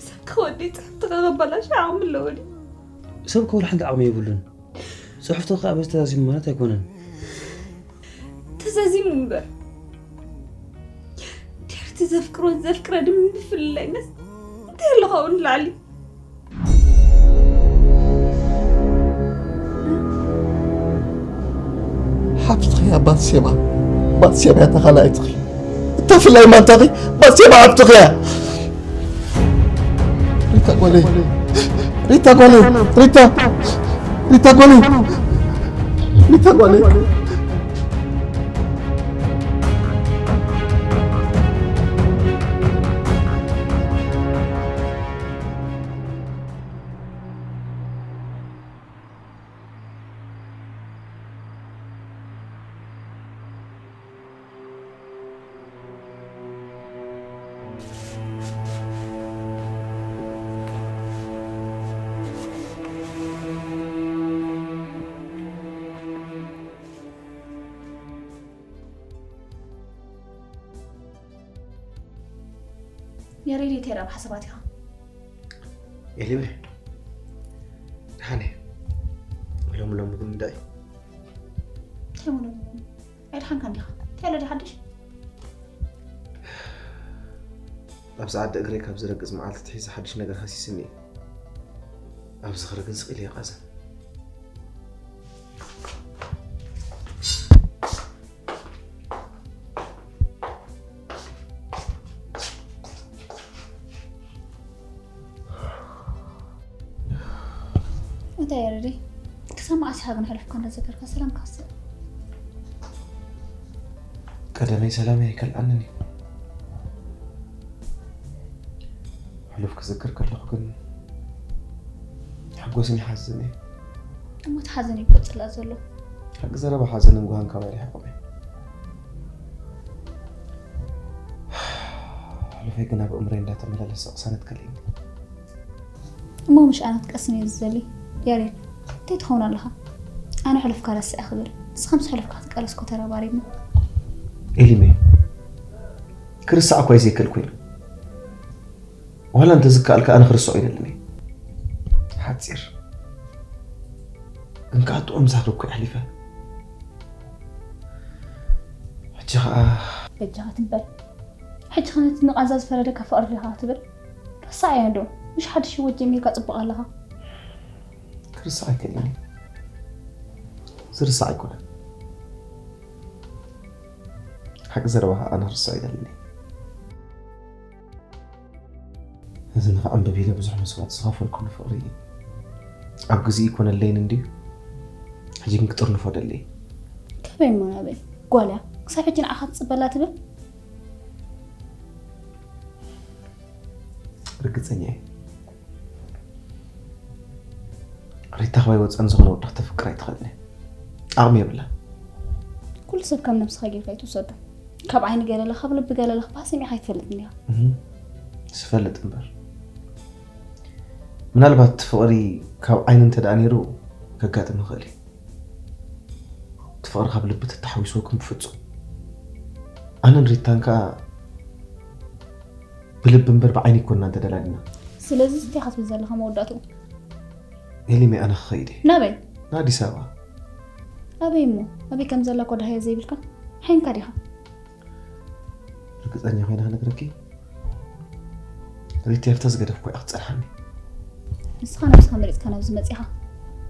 ሰብ ክወዲ ጽሕፍቲ ከበላሽ ዓቕሚ ኣለዎ ድዩ? ሰብ ክወል ሓንቲ ዓቕሚ የብሉን። ጽሕፍቲ ከኣ በዚ ተዛዚሙ ማለት ኣይኮነን። ተዛዚሙ እምበር ድሕርቲ ዘፍቅሮ ዘፍቅረ ድም ምፍልላይ መስ እንታይ ኣሎ ካብኡ ንላዕሊ? ሓፍትኺ እያ ባትሴባ። ባትሴባ እያ ተኻላኢትኺ። እታ ፍላይ ማንታኺ ባትሴባ ሓፍትኺ እያ። ሪታ ጓለይ፣ ሪታ ጓለይ፣ ሪታ፣ ሪታ ጓለይ፣ ሪታ ጓለይ። ያሬድ፣ እንታይ ረብሓ ሰባት ኢኻ? ኤሊመ፣ ደሓን እየ። ሎሚ ሎሚ ግን እንታይ? እንታይ ሎሚ ሎሚ? ኣይደሓንካን ዲኻ? እንታይ ኣሎ ድዩ ሓድሽ? ኣብ ጸዓዲ እግረይ ካብ ዝረግጽ መዓልቲ ትሒዙ ሓድሽ ነገር ሃሲስኒ እዩ። ኣብ ዝኽሪ ግን ስቕ ኢለ ይቓዘም። እንታይ ያሬድ? ክሳብ መዓስ ኢኻ ግን ሕሉፍካ እንዳዘከርካ ሰላምካ ክትስእ? ቀደመይ ሰላመይ ኣይከልኣንን እዩ። ሕሉፍ ክዝክር ከለኹ ግን ሓጎስን ይሓዝን እዩ። እሞ እቲ ሓዘን እዩ ክቕጽል ዘሎ። ሓቂ ዘረባ ሓዘንን ጓህን ካባይ ርሒቖም እዮም። ሕሉፈይ ግን ኣብ ኣእምሮይ እንዳተመላለሰ ቅሳነት ከልእኒ። እሞ ምሽ ኣነ ክትቀስን እየ ዝደሊ። ያሬድ፣ እንታይ ትኸውን ኣለኻ? ኣነ ሕሉፍካ ረስዐ ክብል፣ ንስኻ ምስ ሕሉፍካ ክትቃለስ እኮ ተረባሪብና። ኤሊመይ፣ ክርሳዕ እኳ እዩ ዘይክእል ኮይኑ። ዋላ እንተዝከኣልካ ኣነ ክርስዖ ኣይደልን እየ። ሓጺር ግን ከኣ ጥዑም ዛረብኩ ኣሕሊፈ። ሕጂ ኸኣ በጃኻ ትም በል። ሕጂ ኸ ነቲ ንቓንዛ ዝፈረደካ ፍቕሪ ዲኻ ትብል? ረሳዓዮ እንዶ። ምሽ ሓድሽ ህይወት ጀሚርካ ጽቡቕ ኣለኻ። ክርስዕ ኣይክእልን እዩ። ዝርሳዕ ኣይኮነን። ሓቂ ዘረባኻ ኣነ ክርስዕ ኣይደልን እየ። እዚ ንኽዕንብብ ኢለ ብዙሕ መስዋእቲ ዝኸፈልኩሉ ፍቕሪ ኣብ ግዜኡ ኣይኮነለይን እንድዩ። ሕጂ ግን ክጥርንፎ ደሊ። ካበይ እሞ ናበይ? ጓል እያ። ክሳብ ሕጂ ንዓኻ ትጽበላ ትብል? ርግጸኛ እየ። ሪታ ክባይ ወጸን ዝኾነ ወዲ ክተፍቅር ኣይትኽእልን እያ። ዓቕሚ የብላ። ኩሉ ሰብ ከም ነብስኻ ጌርካ ኣይትውሰዶ። ካብ ዓይኒ ገለለ፣ ካብ ልቢ ገለለ ክበሃል ሰሚዕካ ኣይትፈልጥን ዲኻ? እህ። ዝፈልጥ እምበር። ምናልባት ፍቕሪ ካብ ዓይኒ እንተ ደኣ ነይሩ ከጋጥም ይኽእል እዩ። እቲ ፍቕሪ ካብ ልቢ ተተሓዊስዎ ግን ብፍጹም። ኣነን ሪታን ከኣ ብልቢ እምበር ብዓይኒ ኣይኮንና እንተ ደላሊና። ስለዚ እንታይ ኢኻ ትብል ዘለኻ መወዳእትኡ? ኤሊመይ፣ ኣነ ክኸይድ እየ። ናበይ? ንኣዲስ ኣበባ። ኣበይ እሞ? ኣበይ ከም ዘላ እኮ ዳህያ ዘይብልካ? ሓይንካ ዲኻ? ርግጸኛ ኮይነ ክነግረኪ? ሪቲ ኣብታ ዝገደፍኩ እያ ክትጸንሓኒ። ንስኻ ነብስኻ መሪጽካ ናብዚ መጺኻ።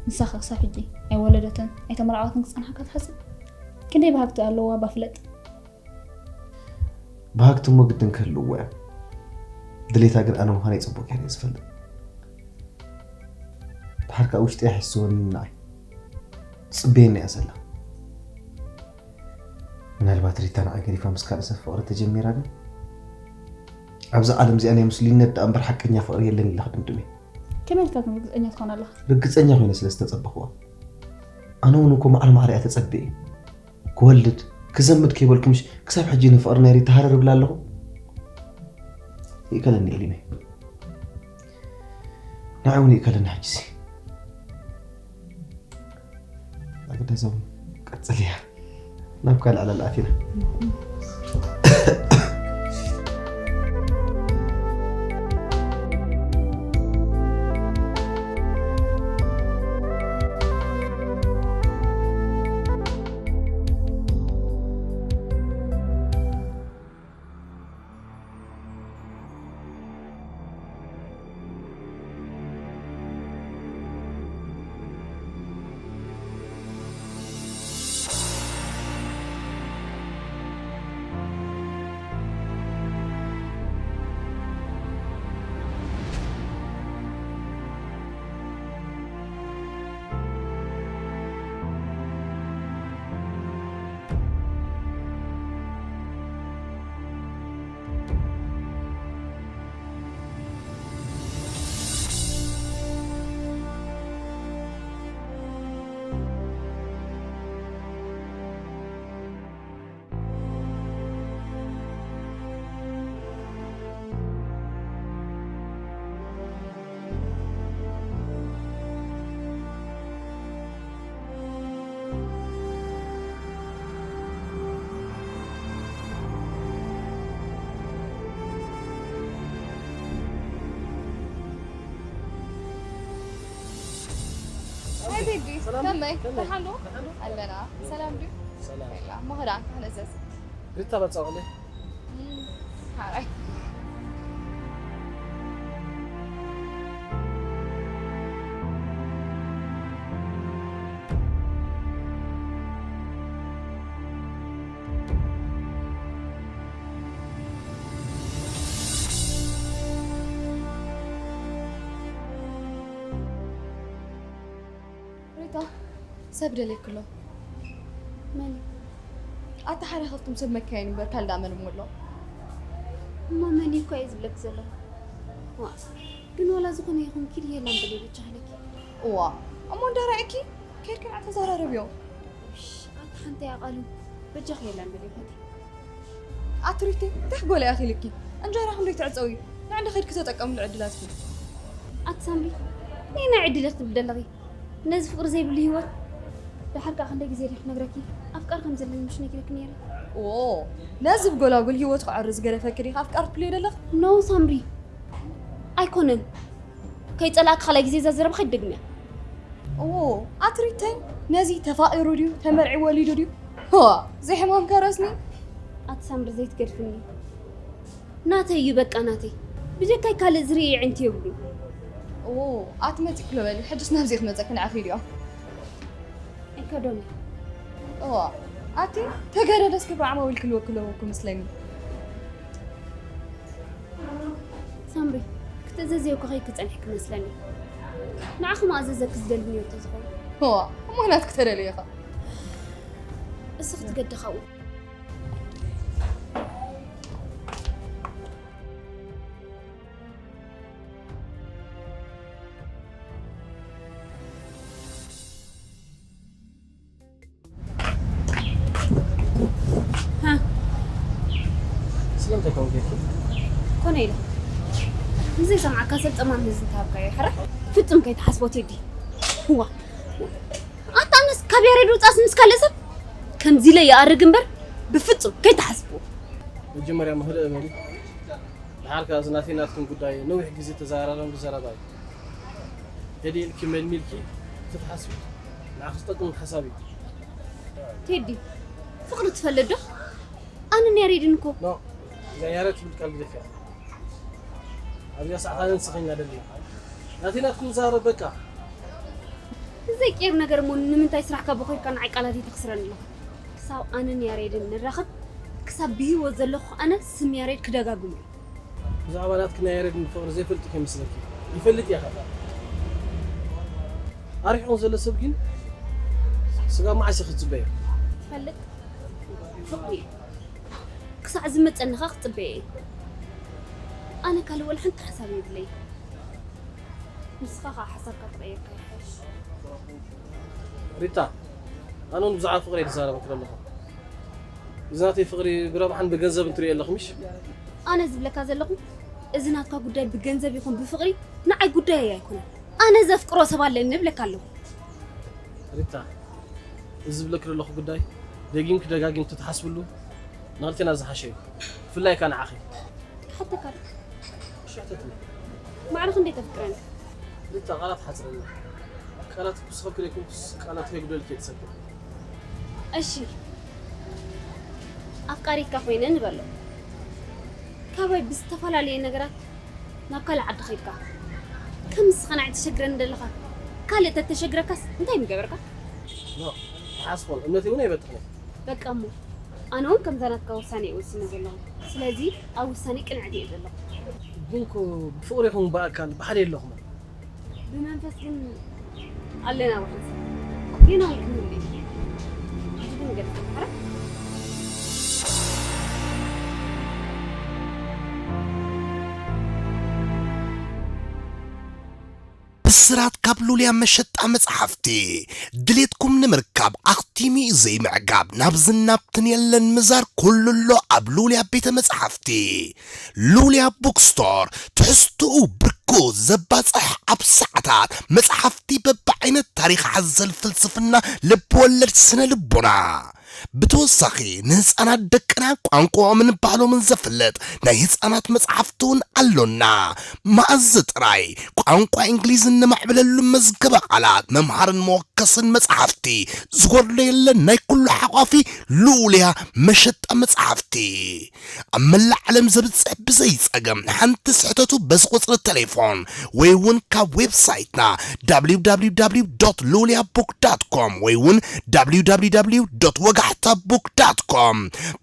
ንሳ ክሳብ ሕጂ ኣይወለደትን ኣይተመርዓወትን ክጸንሓካ ትሓስብ? ክንደይ ባህግቲ ኣለዋ እባ ፍለጥ። ባህግቲ እሞ ግድን ክህልውዎ እዮም። ድሌታ ግን ኣነ ምዃነይ ጽቡቕ ገይረ እየ ዝፈልጥ። ድሓር ከኣ ውሽጠይ ኣይሕስወንን ንዓይ። ትጽበየኒ እያ ዘላ። ምናልባት ሪታ ንዓይ ገዲፋ ምስ ካልእ ሰብ ፍቕሪ ተጀሚራ ግን ኣብዛ ዓለም እዚኣ ናይ ምስሉይነት ደኣ እምበር ሓቀኛ ፍቕሪ የለን ኢለ ክድምድም እየ። ከመይ ኢልካ ግን ርግጸኛ ትኾን ኣለኻ? ርግጸኛ ኮይነ ስለ ዝተጸበኽዋ። ኣነ እውን እኮ ማዕረ ማዕረ እያ ተጸብየ። ክወልድ፣ ክዘምድ ከይበልኩ ምሽ ክሳብ ሕጂ ንፍቕሪ ናይ ሪታ ሃረር እብል ኣለኹ? ይእከለኒ ኤሊመይ። ንዓይ እውን ይእከለኒ ሕጂሲ። ኣግዳዞም ቀጽልያ። ናብ ካልእ ዕላል ኣቲና። ሃይ ቤቢ፣ ሰላም፣ ከመይ? ከመይ? ደሓን ዶ? ደሓን ዶ? ኣለና። ሰላም ድዩ? ሰላም። የላ፣ እሞ ኸዳ፣ ንሕነዘዝ። ሪታ በጻ ወለ? እም፣ ሓራይ። ሪታ፣ ሰብ ደልየኪ ኣሎ። መን እዩ? ኣታ ሓደ ካብቶም ሰብ መካይን እምበር ካልእ ደኣ መን እሞ ኣሎ? እሞ መን እዩ እኮ እየ ዝብለኪ ዘለኹ። ዋ፣ ግን ዋላ ዝኾነ ይኹን ኪድ የላን በሊ በጃ ኢለኪ። እዋ፣ እሞ እንዳረኣየኪ ከይድኪ ንዓ ተዘራረብዮ። እሽ፣ ኣታ ሓንቲ እያ ቃሉ። በጃኺ የላን በሊ ሓንቲ። ኣቲ ሪቲ፣ እንታይ ክጎላ ኢኺ ኢልኪ? እንጀራ ክንደይ ትዕጸዊ? ንዕንዲ ከይድኪ ተጠቀምሉ ዕድላትኪ። ኣቲ ሳምሪ፣ ነየናይ ዕድል ኢኺ ትብሊ ዘለኺ? ነዚ ፍቕሪ ዘይብሉ ህይወት፣ ደሓር ከኣ ክንደይ ግዜ ድየ ክነግረኪ? ኣፍቃር ከም ዘለኒ ምሽ ነጊረኪ ነይረ። ኦ፣ ነዚ ብጎላጉል ህይወት ክዕሪ ዝገደፈኪ ዲኺ ኣፍቃር ትብልዮ ዘለኺ? ኖ ሳምሪ፣ ኣይኮነን። ከይጸላእኪ ካልኣይ ግዜ እዛ ዘረባ ከይትደግምያ። ኦ፣ ኣቲ ሪተይ፣ ነዚ ተፋቒሩ ድዩ፣ ተመርዒ ወሊዱ ድዩ? ዋ፣ ዘይሕማምካ ረስኒ። ኣቲ ሳምሪ ዘይትገድፍኒ። ናተይ እዩ በቃ ናተይ። ብጀካይ ካልእ ዝርኢ ኣዒንቲ የብሉን። ኦ፣ ኣቲ መጺእኪ ሎ በሊ፣ ሕጅስ ናብዚ ክመጸኪ ንዓኺ ድዮ? ኣይከዶን። እዋ፣ ኣቲ ተገደደስ ክብሪ ዓማዊል ክልወኪ ኣለዎ እኮ መስለኒ። ሳምሪ፣ ክትእዘዝዮ እኮ ከይክጸንሕኪ መስለኒ። ንዓኺ ማእዘዘኪ ዝደሊ ነይሩ ተዝኸውን። እዋ፣ እሞ ናትኪ ተደልየ ኢኻ። እስኺ ትገዲ ካብኡ። ሃ? ስለምንታይ ከምኡ ጌርኪ? ኮነ ኢለ። ንዘይሰምዓካ ሰብ ጠማም ህዝቢ ተሃብካዮ። ሕራይ ፍጹም ከይትሓስቦ ቴዲ። እዋ ኣታ ኣነስ ካብ ያሬድ ውጻስ ምስ ካልእ ሰብ ከምዚ ኢለ ይኣርግ እምበር ብፍጹም ከይትሓስብዎ። መጀመርያ ምህልእ በሊ። ድሓር ከኣ እዚ ናተይ ናትኩም ጉዳይ ነዊሕ ግዜ ተዘራረብናሉ ዘረባ እዩ። ሄዲ ኢልኪ መልሚልኪ ክትሓስቢ ንዓኺ ዝጠቅም ሓሳብ እዩ። ቴዲ ፍቕሪ ትፈልጥ ዶ? ኣነን ያሬድን እኮ ኖ እዛ ያሬድ ትብል ቃል ግደፍያ። ኣብዚኣ ሰዓት ኣነን ስኺና ደሊና ናተይ ናትኩም ንዛረብ በቃ። ዘይቀየር ነገር እሞ ንምንታይ ስራሕካ ቦኺርካ ንዓይ ቃላት ተኽስረኒ ኣለኻ? ክሳብ ኣነን ያሬድን ንራኸብ ክሳብ ብህይወት ዘለኹ ኣነ ስም ያሬድ ክደጋግሞ እየ። ብዛዕባ ናትኪ ናይ ያሬድን ፍቕሪ ዘይፈልጥ ከይመስለኪ። ይፈልጥ እየ ኸዓ። ኣርሒቑ ዘሎ ሰብ ግን ስጋብ መዓስ ኢኺ ትጽበዮ? ትፈልጥ ፍቕሪ ክሳዕ ዝመጸኒ ኸኣ ክጽበዮ እየ። ኣነ ካልእ ወላ ሓንቲ ሓሳብ የብለይ። ንስኻ ኸኣ ሓሳብካ ተቐይርካ ይሓይሽ። ሪታ ኣነ እውን ብዛዕባ ፍቕሪ እየ ዝዛረበኪ ዘለኹ። እዚ ናተይ ፍቕሪ ብረብሓን ብገንዘብን ትርእዮ ኣለኺ ምሽ? ኣነ ዝብለካ ዘለኹ እዚ ናትካ ጉዳይ ብገንዘብ ይኹን ብፍቕሪ ንዓይ ጉዳየይ ኣይኮነን። ኣነ ዘፍቅሮ ሰብ ኣለኒ እብለካ ኣለኹ። ሪታ እዚ ዝብለኪ ዘለኹ ጉዳይ ደጊምኪ ደጋጊምኪ ትሓስብሉ ንኽልቴና ዝሓሸ እዩ። ብፍላይ ከኣ ንዓኺ። ክሓተካ ዶ? ሽሕተትኒ። ማዕረ ክንደይ ተፍቅረኒ? ሪታ ቃላት ሓጽረኒ። ቃላት ክስኸብኪ ዘይኮንኩስ ቃላት ከይጉደልኪ እየ ዝሰግር። እሺ ኣፍቃሪትካ ኮይነ ንበሎ። ካባይ ብዝተፈላለየ ነገራት ናብ ካልእ ዓዲ ኸይድካ ከም ንስኻ ንዓይ ትሸግረኒ ዘለኻ ካልእ ተተሸግረካስ እንታይ ምገበርካ? ኖ ሓስቦን እምነተይ እውን ኣይበጥሕን። በቃ እሞ ኣነ እውን ከምዛ ናትካ ውሳነ እየ ወሲነ ዘለኹ። ስለዚ ኣብ ውሳነ ቅንዕቲ እየ ዘለኹ። ግን እኮ ብፍቕሪ ይኹን ብኣካል ብሓደ የለኹም። ብመንፈስ ግን ኣለና ብሓንሳብ ግን ኣይክህሉ እዩ። ሕጂ ግን ገለ ተምሃረ ብስራት ካብ ሉልያ መሸጣ መጽሓፍቲ ድሌትኩም ንምርካብ ኣኽቲሙ እዩ ዘይምዕጋብ ናብ ዝናብትን የለን ምዛር ኩሉ ኣሎ ኣብ ሉልያ ቤተ መጽሓፍቲ። ሉልያ ቡክስቶር ትሕዝትኡ ብርኩ ዘባጽሕ ኣብ ሰዓታት መጽሓፍቲ በብዓይነት ታሪኽ ሓዘል ፍልስፍና ልብወለድ ስነ ልቦና ብተወሳኺ ንህፃናት ደቅና ቋንቋኦምን ባህሎምን ዘፍልጥ ናይ ህፃናት መፅሓፍቲ እውን ኣሎና። መኣዝ ጥራይ ቋንቋ እንግሊዝ እነማዕብለሉ መዝገበ ቃላት መምሃርን መወከስን መፅሓፍቲ ዝጎድሎ የለን። ናይ ኩሉ ሓቋፊ ልኡልያ መሸጣ መፅሓፍቲ ኣብ መላእ ዓለም ዘብፅሕ ብዘይ ፀገም ሓንቲ ስሕተቱ በዚ ቁፅሪ ቴሌፎን ወይ እውን ካብ ዌብሳይትና www ሉልያ ቡክ ዳት ኮም ወይ እውን www ወጋሕታ ቡክ ዳት ኮም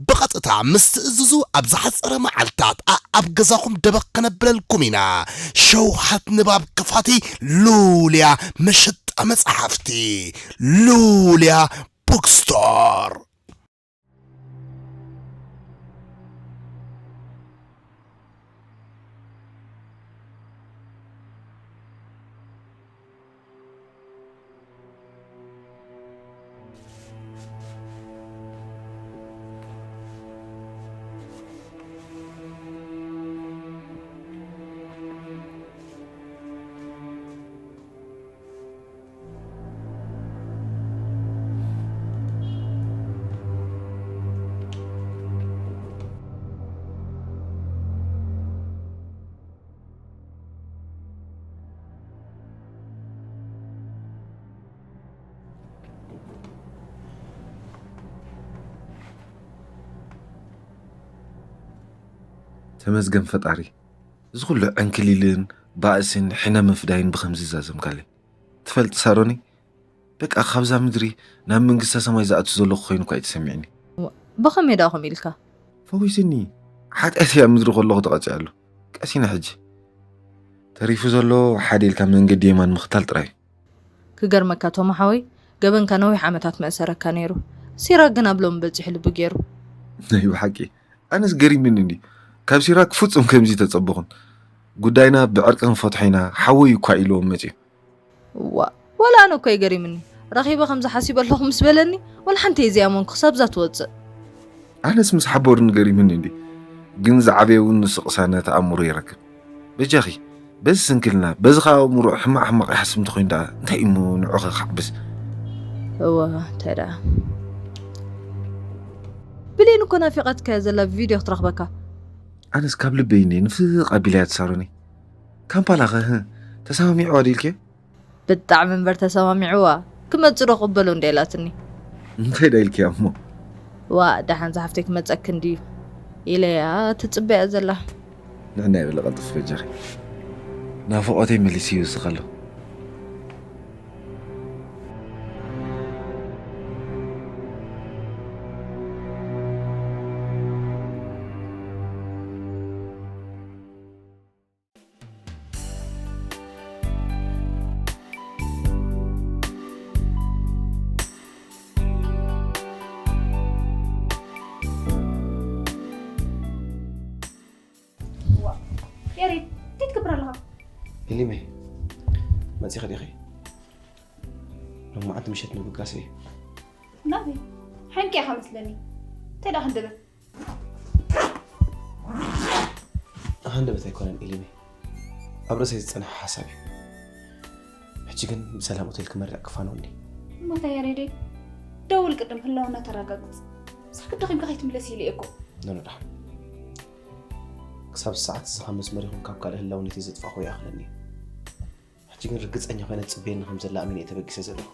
ብቐጥታ ምስ ትእዝዙ ኣብ ዝሓፀረ መዓልታት ኣኣብ ገዛኹም ደበኽ ከነብለልኩም ኢና። ሸውሃት ንባብ ክፋቲ ሉልያ መሸጣ መፅሓፍቲ ሉልያ ቡክስቶር። ተመስገን ፈጣሪ፣ እዚ ኩሉ ዕንክሊልን ባእስን ሕነ ምፍዳይን ብኸምዚ ዛዘምካለይ። ትፈልጥ ሳሮኒ፣ በቃ ካብዛ ምድሪ ናብ መንግስተ ሰማይ ዝኣቱ ዘለኹ ኮይኑ እኳ እዩ ተሰሚዕኒ። ብኸመይ ደኣ ከምኡ ኢልካ? ፈዊስኒ፣ ሓጢኣተይ ኣብ ምድሪ ከለኹ ተቐጺዐሉ። ቀሲነ ሕጂ። ተሪፉ ዘሎ ሓደ ኢልካ መንገዲ የማን ምኽታል ጥራይ እዩ። ክገርመካ ቶማ ሓወይ፣ ገበንካ ነዊሕ ዓመታት መእሰረካ ነይሩ። ሲራክ ግን ኣብ ሎሚ በጺሑ ልቡ ገይሩ። ናይ ብሓቂ ኣነስ ገሪምኒ እንዲ ካብ ሲራክ ፍጹም ከምዚ ተጸበኹን። ጉዳይና ብዕርቂ ክንፈትሖ ኢና ሓወይ እኳ ኢልዎም መጺኡ። እዋ፣ ዋላ ኣነ እኮ እዩ ገሪምኒ። ረኺበ ከምዚ ሓሲበ ኣለኹ ምስ በለኒ፣ ዋላ ሓንቲ እየ ዘይኣመንኩ ክሳብ እዛ ትወጽእ። ኣነስ ምስ ሓበሩኒ ገሪምኒ እንዲ ግን ዝዓበየ እውን ንሱ ቅሳነት ኣእምሮ ይረክብ። በጃኺ፣ በዚ ስንክልና፣ በዚ ካብ ኣእምሮ ሕማቕ ሕማቕ ይሓስብ እንተኾይኑ ደኣ እንታይ እሞ ንዑ ከ ክዓብስ? እወ እንታይ ደኣ ብሌን እኮ ናፊቓትካያ ዘላ ብቪድዮ ክትረኽበካ። ኣነስ ካብ ልበይ እኒ ንፍቕ ኣቢለያ ትሳሮኒ። ካምፓላ ኸ ተሰማሚዕዋ ዲልክዮ? ብጣዕሚ እምበር ተሰማሚዕዋ። ክመጽእ ዶ ክቕበሎ እንደ ኢላትኒ። እንታይ ዳ ኢልክያ እሞ? ዋ ደሓን ዝሓፍተይ ክመጸክ እንድዩ ኢለያ ትጽበያ ዘላ። ንዕና ይበለ ቀልጥፍ በጃኺ። ናፍቖተይ መሊሱ ይውስኽ ኣሎ። ያሬድ እንታይ ትገብር ኣለኻ? ኢሊመይ መፂኺ ዲኺ? ሎማዓንቲ ምሸት ንብጋስ እየ። ናበይ? ሓንቂ ኢኻ መስለኒ። እንታይ ደኣ ክንደበት? ሃንደበት ኣይኮነን ኢሊመይ፣ ኣብ ርእሰይ ዝፀንሐ ሓሳብ እዩ። ሕጂ ግን ብሰላም ሆቴል ክመርዕ ክፋነወኒ። እሞታ ያሬደይ ደውል ቅድም ህላውና ተረጋግፅ። ሳክት ደኺምካ ከይትምለስ ኢለ እኮ። ኖኖ ደሓን ክሳብ ሰዓት እዚ ካብ መስመር ይኹን ካብ ካልእ ህላውነተይ ዘጥፋእኹ ይኣኽለኒ እዩ። ሕጂ ግን ርግፀኛ ኮይነ ትፅበየኒ ከም ዘላ ኣሚነ እየ ተበጊሰ ዘለኹ።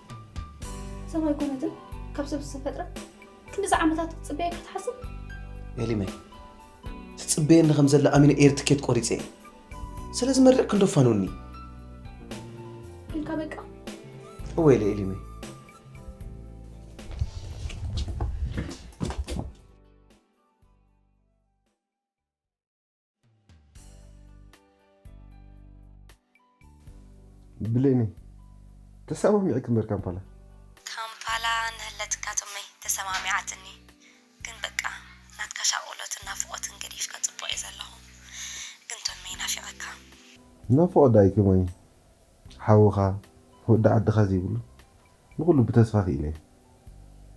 ሰብ ኣይኮነትን ካብ ሰብ ዝተፈጥረ ክንዲዚ ዓመታት ክትፅበየካ ትሓስብ? ኤሊመይ ትፅበየኒ ከም ዘላ ኣሚነ ኤር ትኬት ቆሪፀ እየ። ስለዚ መርዕ ክንዶ ፋኑኒ ኢልካ በቃ። እወ ኢለ ኤሊመይ። ብሌኒ ተሰማሚዕኪ እምበር ካምፓላ። ካምፓላ ንህለትካ ቶመይ ተሰማሚዓትኒ። ግን በቃ ናትካ ሻቕሎትን ናፍቖትን ገዲፍካ ጽቡቕ እየ ዘለኹ። ግን ቶመይ ናፊቐካ። ናፍቖት ደኣ እዩ ከማይ ሓውኻ ወዲ ዓድኻ ዘይብሉ ንኹሉ ብተስፋ ክኢለ እየ።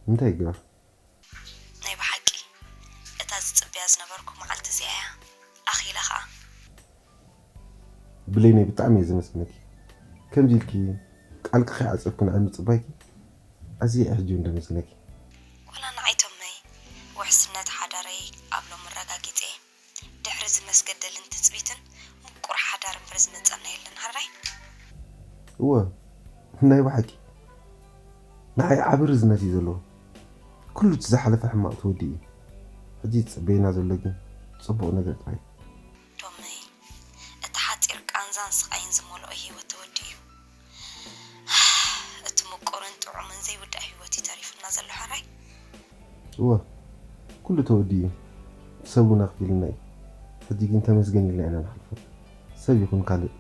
እንታይ ይግበር? ናይ ብሓቂ እታ ዝጽበያ ዝነበርኩ መዓልቲ እዚኣ እያ ኣኺላ ኸኣ። ብሌነይ ብጣዕሚ እየ ዘመስግነኪ። ከምዚ ኢልኪ ቃልኪ ከይዓጸፍኪ ንዓይ ምጽባይኪ ኣዝየ እየ ሕጂ እውን ዘመስግነኪ። ወላ ንዓይ ቶመይ ውሕስነት ሓዳረይ ኣብ ሎሚ ኣረጋጊጸ። ድሕሪ እዚ መስገደልን ትጽቢትን ምቁር ሓዳር እምበር ዝመጸና የለን ሓራይ። እወ ናይ ብሓቂ ንዓይ ዓቢ ርዝነት እዩ ዘለዎ። ኩሉ እቲ ዝሓለፈ ሕማቕ ተወዲኡ እዩ። ሕጂ ዝጽበየና ዘሎ ግን ጽቡቕ ነገር ጥራይ እዩ። ቶመይ እቲ ሓጺር ቃንዛን ስቓይን ዝመልኦ ህይወት ተወዲኡ እዩ። እቲ ምቁርን ጥዑምን ዘይውዳእ ህይወት እዩ ተሪፉና ዘሎ ሓራይ። እወ ኩሉ ተወዲኡ እዩ። ሰብ እውን ኣኽፊሉና እዩ። ሕጂ ግን ተመስገን ኢልና ኢና ንሓልፎ። ሰብ ይኹን ካልእ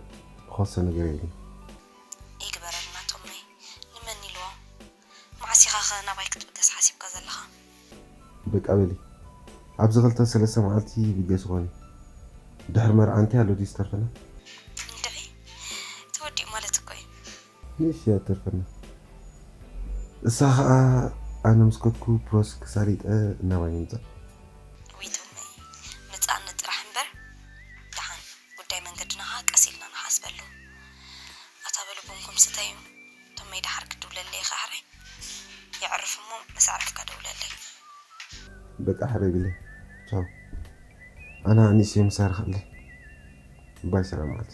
ዝኸሶ ነገር የለን። ይግበረልና ቶመይ። ንመን ኢልዎ? መዓስ ኢኻ ኸ ናባይ ክትብገስ ሓሲብካ ዘለኻ? በቃ በሊ ኣብዚ ክልተ ሰለስተ መዓልቲ ይብገስ ይኾን እዩ። ድሕሪ መርዓ እንታይ ኣሎ ድዩ ዝተርፈና? እንድዒ ተወዲኡ ማለት እኮ እዩ። ንእሽተይ እያ ትተርፈና። እሳ ኸዓ ኣነ ምስ ከድኩ ፕሮስ ክሳሊጠ እናባይ ምምፃእ። ውይ ቶመይ ምፃእኒ ጥራሕ እምበር ደሓን ጉዳይ መንገድና ኸዓ ቀስ ኢልና ንሓስበሉ። ኣታ በሉ ቡንኩም ስተዩ። ቶመይ ደሓር ክድውለለይ ኢኻ ሕራይ። የዕርፍ እሞ ምስ ኣዕረፍካ ደውለለይ። በቃ ሕራይ ብለይ። ቻው። ኣነ ኣኒስ እየ ምሳርኽ ኣለይ። ባይ ሰላም ማለት።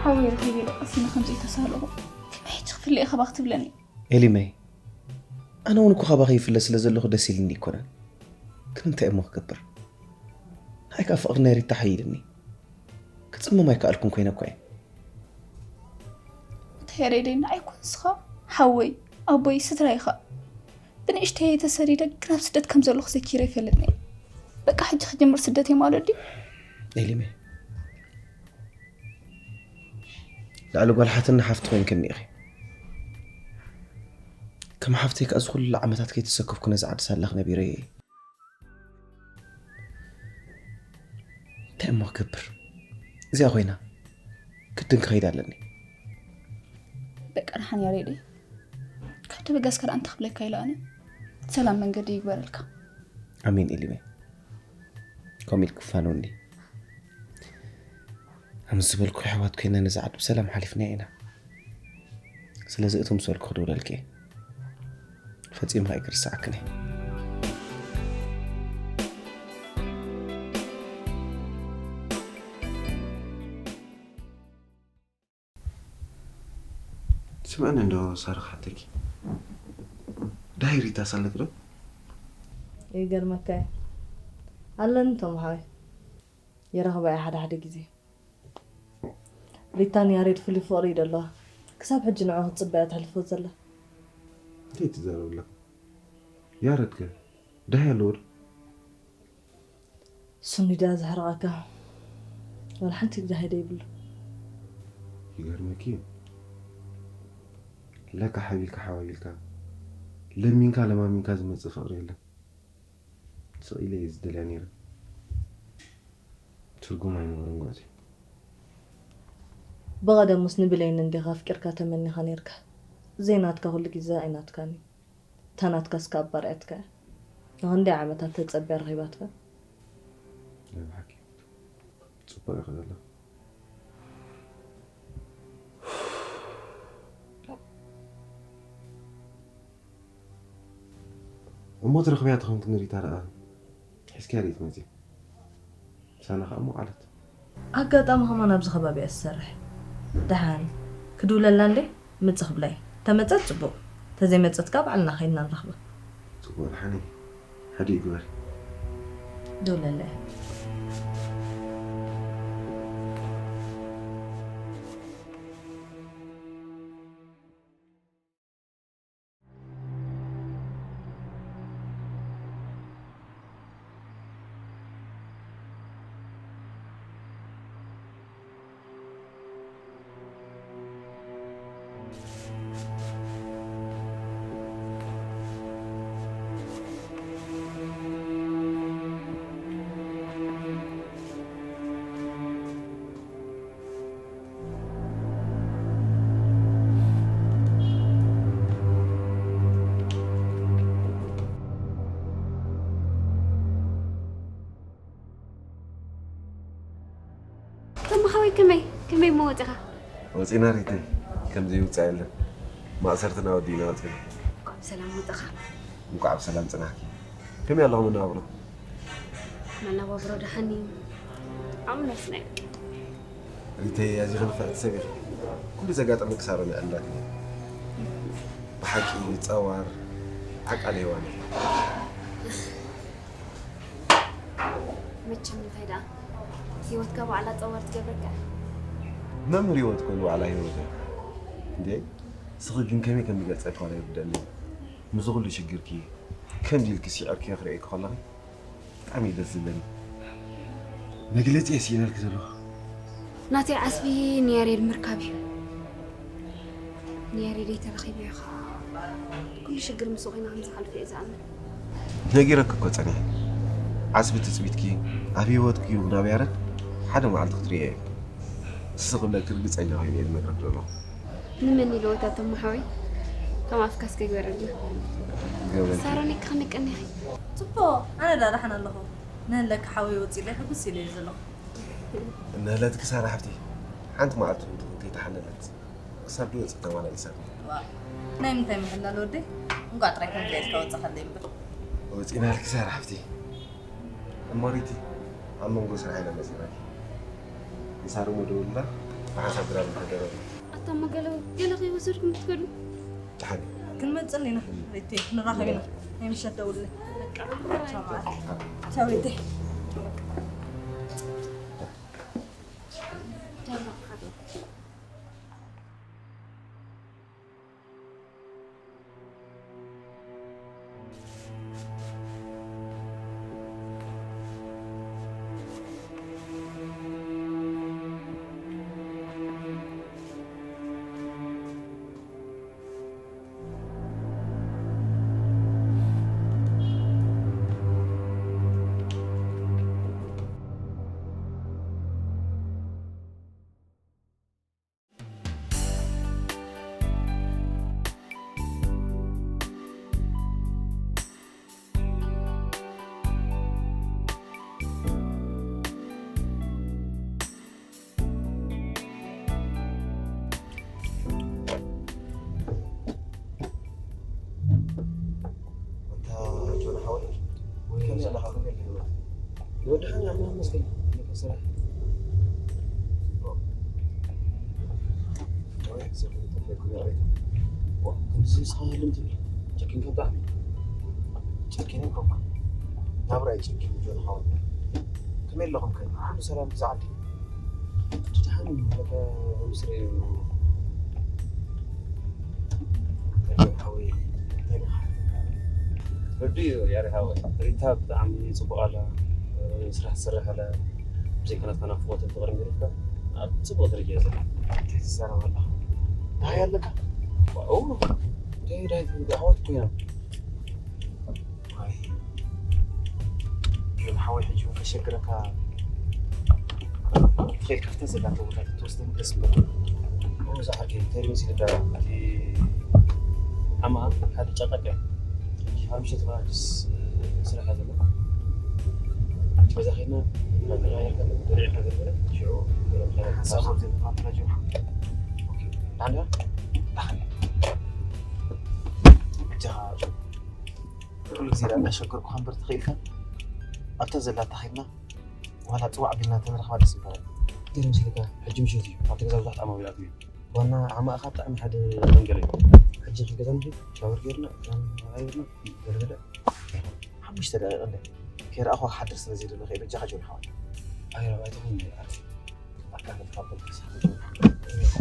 ሓወይ ረኺበ ኢለ ቀሲነ ከምዚ ተሳለኹ። ከመይ ሕጂ ክፍለ ኢኻ ባኽ ትብለኒ? ኤሊመይ ኣነ እውን እኮ ካባኺ ይፍለ ስለ ዘለኹ ደስ ኢልኒ ይኮነን። ግን እንታይ እሞ ክገብር? ንዓይ ከዓ ፍቕሪ ናይ ሪታ ሓይልኒ። ክፅመም ኣይከኣልኩን ኮይነ እኮ እየ። እንታይ ያሬደይ ንዓይ እኮ ንስኻ ሓወይ ኣቦይ ስድራ ኢኻ። ብንእሽተይ ተሰዲደ ግን ኣብ ስደት ከም ዘለኹ ዘኪረ ይፈልጥኒ። በቃ ሕጂ ክጅምር ስደት እየ ማለት ድዩ? ኤሊመይ ልዕሊ ጓል ሓትኒ ሓፍቲ ኮይንክኒ ኢኺ። ከም ሓፍተይ ከዓ እዚ ኩሉ ዓመታት ከይተሰከፍኩ ነዚ ዓዲ ሳላኽ ነቢረ እየ። እንታይ እሞ ክገብር? እዚኣ ኮይና ግድን ክኸይድ ኣለኒ። በቃ ደሓን ያሬደይ በጋስ ከ እንታይ ክብለካ ኢለ ኣነ? ሰላም መንገዲ ይግበረልካ። ኣሜን ኢሊበይ። ከምኡ ኢልኪ ፋኖኒ። ኣምስ ዝበልኩ ኣሕዋት ኮይና ነዛ ዓዲ ብሰላም ሓሊፍናያ ኢና። ስለዚ እቶም ምስ በልኩ ክድውለልኪ እየ። ፈጺምካ ኣይክርስዓክን እየ። ስምዕኒ እንዶ ሳራ ክሓተኪ። ዳይ ሪታ ሳለክ ዶ? ይገርመካ እዩ። ኣለኒ ቶም ሓወይ። ይረኽባ እየ ሓደ ሓደ ግዜ። ሪታን ያሬድ ፍሉይ ፍቕሪ እዩ ደለዋ። ክሳብ ሕጂ ንዑ ክትጽበያ ተሕልፎ ዘላ። እንታይ ትዛረብ ኣለካ? ያረድ ከ? ዳይ ኣለዎ ዶ? ስኒ ድያ ዘሕርቐካ? ዋላ ሓንቲ ግዜ ሃይደ ይብሉ። ይገርመኪ እዩ። ለካ ሓቢልካ ሓዋዊልካ፣ ለሚንካ ለማሚንካ ዝመጽእ ፍቕሪ የለን። ስቕ ኢለ እየ ዝደልያ ነይረ። ትርጉም ኣይነበሮን ጉዕዘይ። ብቐደሙስ ንብሌን እንዲኻ ኣፍቂርካ ተመኒኻ ነይርካ። ዘይናትካ ኩሉ ግዜ ኣይናትካን እዩ። እታ ናትካስ ካብ ባርያትካ እያ። ንኽንደይ ዓመታት ተጸብያ ረኺባትካ? ናይ ብሓቂ ጽቡቕ ኢኻ ዘለኻ። እሞ ትረኽብያ ተኾንኪ ንሪታ ደኣ ሒዝክያ ዲኺ ትመጺ? ሳና ኸኣ እሞ ቃላት። ኣጋጣሚ ከማን ኣብዚ ከባቢ እያ ትሰርሕ። ደሓን ክድውለላ እንዴ? ምጽ ክብላይ። ተመጸት ጽቡቕ። ተዘይመጸት ከኣ ባዕልና ኸይድና ንረኽባ። ጽቡቕ ደሓን እዩ። ሕዲ ይግበር። ደውለላ እያ። ተማሓወይ ከመይ ከመይ እሞ ወፂኻ? ወፂና ሪተይ፣ ከምዚ ይውፃእ የለን። ማእሰርትና ወዲእና ወፂና። እንኳዕ ብሰላም ወፅኻ። እንኳዕ ብሰላም ፅናሕኪ። ከመይ ኣለኹም መነባብሮ? መነባብሮ ደሓን እዩ። ዓቕምና ስናይ በቃ። ሪተይ፣ ኣዚኺ ንፍዕቲ ሰብ ኢኺ። ኩሉ ዘጋጠመ ክሳሮ ንዕላትኒ። ብሓቂ ጸዋር ዓቃል ሄዋን ኢኺ። መቸም እንታይ ደኣ ህይወትካ ባዕላ ጸዋር ትገብረካ። መምህር ህይወት ኮን ባዕላ ህይወት እያ። እንዴ፣ እስኺ ግን ከመይ ከም ዝገልጸልኪ ዋላ ይርደኣኒ። ምስ ኩሉ ሽግርኪ ከምዚ ኢልኪ ስዒርኪ ክርእየኪ ከለኺ ብጣዕሚ እዩ ደስ ዝብለኒ። መግለጺ እየ ስኢነልኪ ዘለኹ። ናተይ ዓስቢ ንያሬድ ምርካብ እዩ። ንያሬደይ ተረኺበዮ ኸዓ ኩሉ ሽግር ምስኡ ኮይና ከም ዝሓልፍ እየ ዝኣምን። ነጊረኪ እኮ ጸኒሐ። ዓስቢ ትጽቢትኪ ኣብ ህይወትኪ ይኹን ኣብ ያረድ ሓደ መዓልቲ ክትርእዮ እየ። ንስኺ ክብለኪ ርግጸኛ ኮይነ እየ ዝነግረኪ ዘለኹ። ንመን ኢልዎ እታ ተማሓወይ? ከም ኣፍካ እስከ ግበረልና። ግበረልኪ። ሳሮን እኮ ከመይ ቀኒኺ? ጽቡቕ፣ ኣነ ደኣ ደሓን ኣለኹ። ንህለኪ ሓወይ ወጺለይ ሕጉስ ኢለ እየ ዘለኹ። ንህለትኪ ሳራ ሓፍቲ፣ ሓንቲ መዓልቲ እውን ትኹን ከይተሓለለት ክሳብ ዝወጽእ ተማላሊሳትኒ። ዋእ፣ ናይ ምንታይ ምሕላል ወደይ? እንቋዕ ጥራይ ከምዚኣ ኢልካ ወጻኻለይ እምበር። ወጺናልኪ ሳራ ሓፍቲ። እሞ ሪቲ፣ ኣብ መንጎ ስራሕ ኢና መጺናኪ። ንሳሮን ደውልና፣ ብሓንሳብ ድራር እንተደረሩ። ኣታ እሞ ገለ፣ ገለ ከይወሰድኩም ክትከዱ? ደሓን እዩ። ክንመጽእ ኢና፣ ሪቲ፣ ንራኸብ ኢና። ናይ ምሸት ደውልለይ። ቻው፣ መዓር። ቻው፣ ሪቲ። ወድሓን ኣምላኽ ይመስገን። እንዴት ስራሕ? ወይ፣ ሰብ ይጠበቅኩ ነው። ዋ፣ ከምዚ ስኻ ልም ትብል። ጨኪን ከም ጣዕሚ። ጨኪን እኮ እኮ። ናብራ ይጨኪን ጆን ሓወይ። ከመይ ኣለኹም ከ? ኩሉ ሰላም ብዛዕባ ድሓን ማለት ምስሪ እዩ። ርዱ እዩ ያሬድ ሓወይ። ሪታ ብጣዕሚ ጽቡቕ ኣላ። ስራሕ ትሰርሕ ኣላ። ብዘይካ ናትካ ናፍቖትን ፍቕርን ገዲፍካ ኣብ ጽቡቕ ደረጃ እያ ዘላ። እንታይ ትዛረብ ኣለኻ? ደሃይ ኣለካ? ዋው! እንታይ ደሃይ ትብል? ኣሕዋት እኮ ኢና። ኣይ፣ ግን ሓወይ ሕጂ እውን ከሸግረካ ትኽእል ካብተን ዘላቶ ቦታ ክትወስደኒ ደስ ምበለኒ። እዛ ዓርከይ እንታይ መሲልካ እቲ ዓማ ሓደ ጨቀቀ። ሓሙሽተ ተባሃግስ ስራሕ ዘሎ። በዛ ኸይድና እናተቀያየርካ ደሪዕካ ገለ ሽዑ ሓሳብ ከም ዘለካ ትናጀርካ። ኦኬ። ዳንዳ? ዳሕን። በጃኻ ኩሉ ግዜ ደኣ እናሸገርኩኻ እምበር ተኽኢልካ ኣብታ ዘላታ ኸይድና ዋላ ጽዋዕ ቢልና እንተንረኽባ ደስ ምበለኒ። እንታይ መሲልካ? ሕጂ ምሸት እዩ። ኣብቲ ገዛ ብዙሓት ዓማዊል ኣትዩ እዩ። ዋና ዓማእኻ ብጣዕሚ ሓደ መንገለ እዩ። ሕጂ ኺድ ገዛ ንኺድ፣ ሻወር ጌርና፣ ክዳን ቀይርና፣ ገለ ገለ። ሓሙሽተ ደቂቕ እንደ ከይረኣኹ ክሓድር ስለ ዘይደለ፣ ከይደ እጃኻ ጆን ሓወይ። ኣይ፣ ኣይትኹን፣ ኣረ።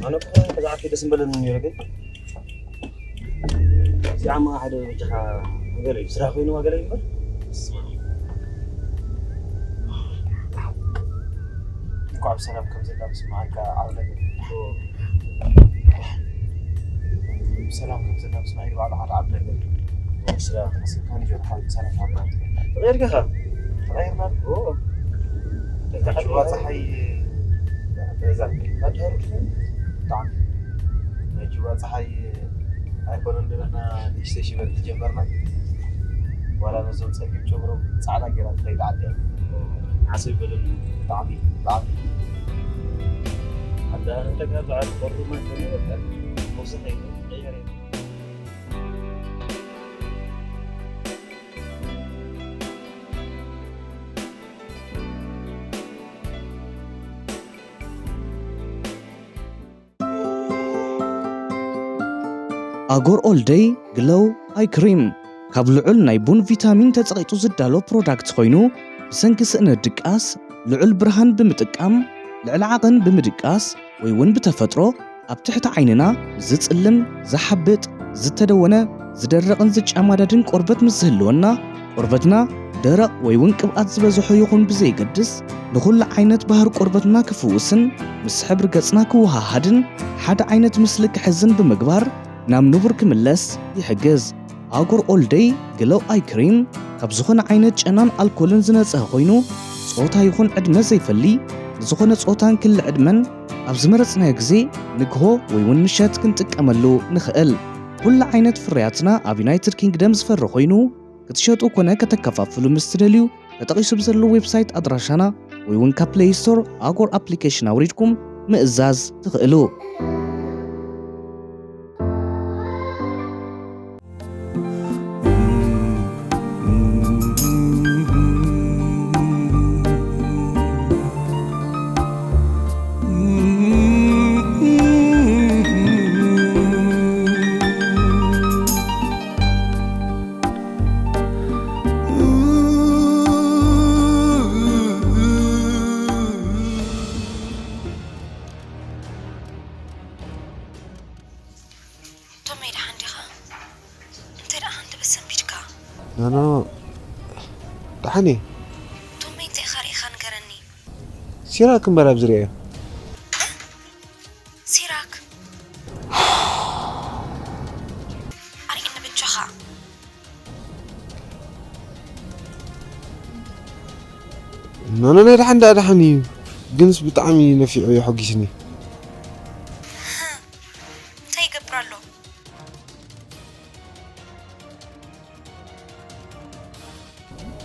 ኣነ እኮ ብዛዕባ ደስ ምበለኒ ነይሩ፣ ግን እዚኣ እማ ሓደ በጃኻ ነገር እዩ። ስራሕ ኮይኑ ዋገለ ይበል። እንኳዕ ብሰላም ከም ዘላ ምስማዓካ ዓብለገ። ብሰላም ከም ዘላ ምስማዕ ባዕሉ ሓደ ዓብለገ። ስራሕ ተቐሲምካ ንጆ ሓወይ ብሰላም ሃብና። ተቐይርካ ኢኻ? ተቐይርና። ኦ። ናይ ጁባ ጸሓይ፣ በዛ። ኣድሃሩ። ብጣዕሚ። ናይ ጁባ ጸሓይ ኣይኮነን ዶ ንሕና ንእሽተይ ሽበት ዝጀመርና? ዋላ ነዞም ጸሊም ጨጉሮም ጻዕዳ ጌራ ትኸይድ ዓዲ እያ። ዓሰብ ይበለሉ። ብጣዕሚ፣ ብጣዕሚ። ኣዳ፣ እንታይ ካብ በዓል ቆርጡ ማይ ኮነ በቃ። ወሰኸ ይበል፣ ቀየረ። ኣጎር ኦል ደይ ግሎው ኣይ ክሪም ካብ ልዑል ናይ ቡን ቪታሚን ተጸቒጡ ዝዳሎ ፕሮዳክት ኮይኑ፣ ብሰንኪ ስእነት ድቃስ ልዑል ብርሃን ብምጥቃም ልዕሊ ዓቐን ብምድቃስ ወይ እውን ብተፈጥሮ ኣብ ትሕቲ ዓይንና ዝጽልም፣ ዝሓብጥ፣ ዝተደወነ፣ ዝደርቕን ዝጨማደድን ቆርበት ምስ ዝህልወና፣ ቆርበትና ደረቕ ወይ እውን ቅብኣት ዝበዝሖ ይኹን ብዘየገድስ፣ ንኹሉ ዓይነት ባህሪ ቆርበትና ክፍውስን ምስ ሕብሪ ገጽና ክወሃሃድን፣ ሓደ ዓይነት ምስሊ ክሕዝን ብምግባር ናብ ንቡር ክምለስ ይሕግዝ። ኣጎር ኦል ደይ ግሎው ኣይ ክሪም ካብ ዝኾነ ዓይነት ጨናን ኣልኮልን ዝነጽሀ ኮይኑ፣ ጾታ ይኹን ዕድመ ዘይፈሊ፣ ንዝኾነ ጾታን ክሊ ዕድመን ኣብ ዝመረጽናዮ ግዜ ንግሆ ወይ እውን ምሸት ክንጥቀመሉ ንኽእል። ኩሉ ዓይነት ፍርያትና ኣብ ዩናይትድ ኪንግደም ዝፈሪ ኮይኑ፣ ክትሸጡ ኮነ ከተከፋፍሉ ምስ ትደልዩ፣ ተጠቒሱ ብዘሎ ዌብሳይት ኣድራሻና ወይ እውን ካብ ፕለይ ስቶር ኣጎር ኣፕሊኬሽን ኣውሪድኩም ምእዛዝ ትኽእሉ። ቶመይ፣ ደሓን ዲኻ? እንታይ ደኣ ሓንቲ በሰንቢድካ? ኖ፣ ኖ፣ ኖ። ደሓን እየ። ቶመይ፣ እንታይ ኢኻ ርኢኻ ንገረኒ። ሲራክ እምበር ኣብዚ ርእየ። ሲራክ? ኣርእየኒ በጃኻ። ኖ፣ ኖ፣ ናይ ደሓን ደኣ ደሓን እዩ። ግንስ ብጣዕሚ ነፊዑ እዩ ሓጒስኒ። እንታይ ይገብር ኣሎ?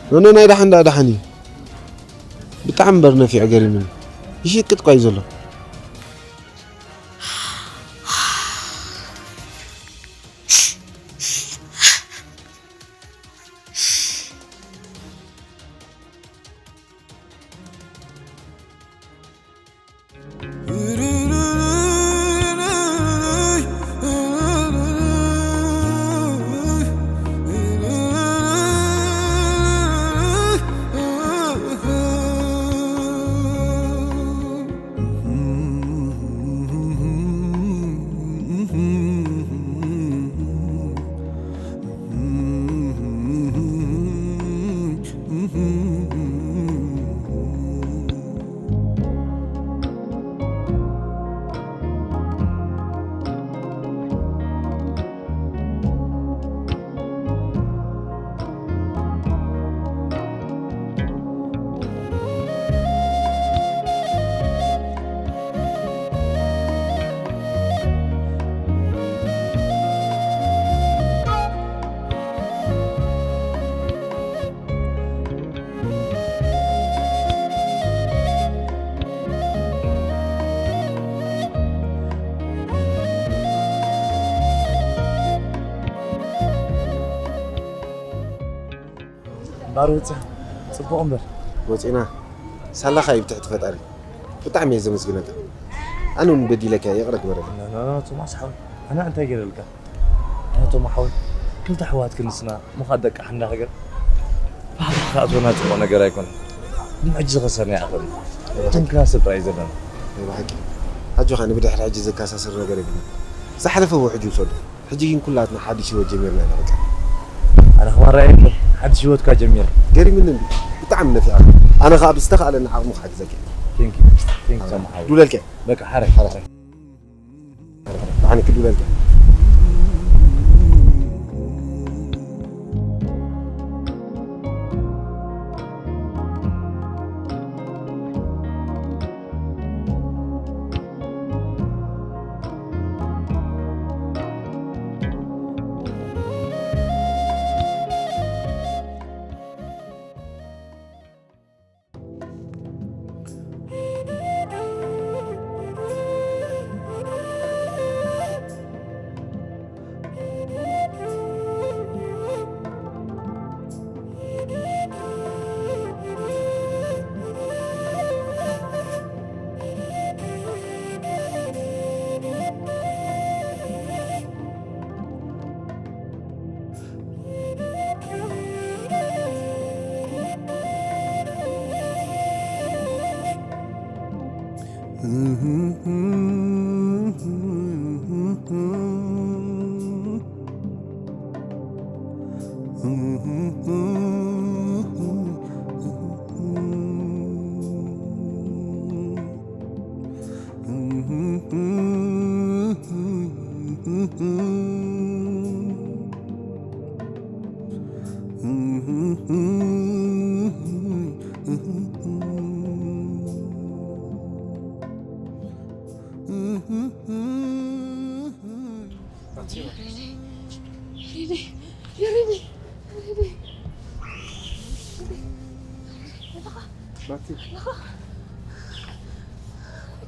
ኖ፣ ኖ፣ ናይ ደሓን ደኣ ደሓን እዩ። ብጣዕሚ እምበር ነፊዑ ገሪሙኒ። ይሽቅጥ እኳ እዩ ዘሎ። ማር ወፂኻ? ፅቡቕ እምበር። ወፂና። ሳላኻ እዩ ብትሕቲ ፈጣሪ። ብጣዕሚ እየ ዘመስግነካ። ኣነ እውን በዲለካ እየ፣ ይቕረ ግበረለይ። ኖ፣ ኖ፣ ኖ፣ ቶማስ ሓወይ፣ ኣነ እንታይ ገይረልካ? ኣነ ቶማ ሓወይ፣ ክልተ ኣሕዋት ክንስና፣ ምዃን ደቂ ሓንዳ ሃገር፣ ባህታ ክኣትወና ፅቡቕ ነገር ኣይኮነን። ግን ሕጂ ዝኸሰርና ይኣኽለና። እቶም ክና ሰብ ጥራይ እዩ ዘለና። ናይ ብሓቂ። ኣጆኻ፣ ንብድሕሪ ሕጂ ዘከሳስር ነገር የብሉን። ዝሓለፈ ውሕጅ ይውሰዶ። ሕጂ ግን ኩላትና ሓድሽ ህይወት ጀሚርና ኢና በቃ። ኣነ ከማን ርኣየኒ፣ ሓድሽ ህይወትካ ጀሚረ። ገሪሙኒ እንዲ፣ ብጣዕሚ ነፊዐ። ኣነ ከኣ ብዝተኻእለኒ ዓቕሚ ክሓግዘካ። Thank you። Thank you so much። ዱለልከ። በቃ ሓረ። ሓረ። ብሓኒ ክዱለልከ።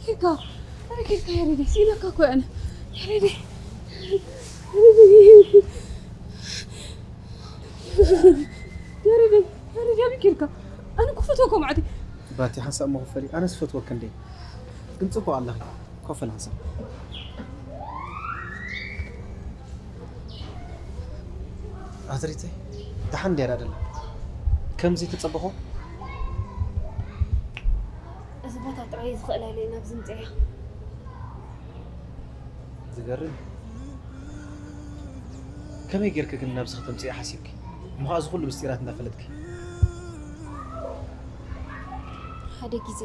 ኬካ፣ ኣረ ኬካ፣ ያሬደይ፣ ስኢነካ እኮ ኣነ። ያሬደይ፣ ያሬደይ፣ ያሬደይ፣ ያሬደይ፣ ኣበይ ኬድካ? ኣነ እኮ ፈትወካ መዓት። ባቲ፣ ሓንሳእ እሞ ክፈሊ፣ ኣነስ ፈትወኪ እንዴ። ግን ጽቡቕ ኣለኺ፣ ኮፍ በል ሓንሳእ። ኣትሪተይ፣ ደሓን እንድያ ደላ? ከምዚ ተጸበኹ? እዚ ቦታ ጥራይ ዝኽእል ኣይለ ናብዚ ምጽያ። ዝገርም። ከመይ ጌርኪ ግን ናብዚ ከተምጽኢ ሓሲብኪ? እሞ ኸኣ እዚ ኩሉ ምስጢራት እንዳፈለጥኪ? ሓደ ግዜ።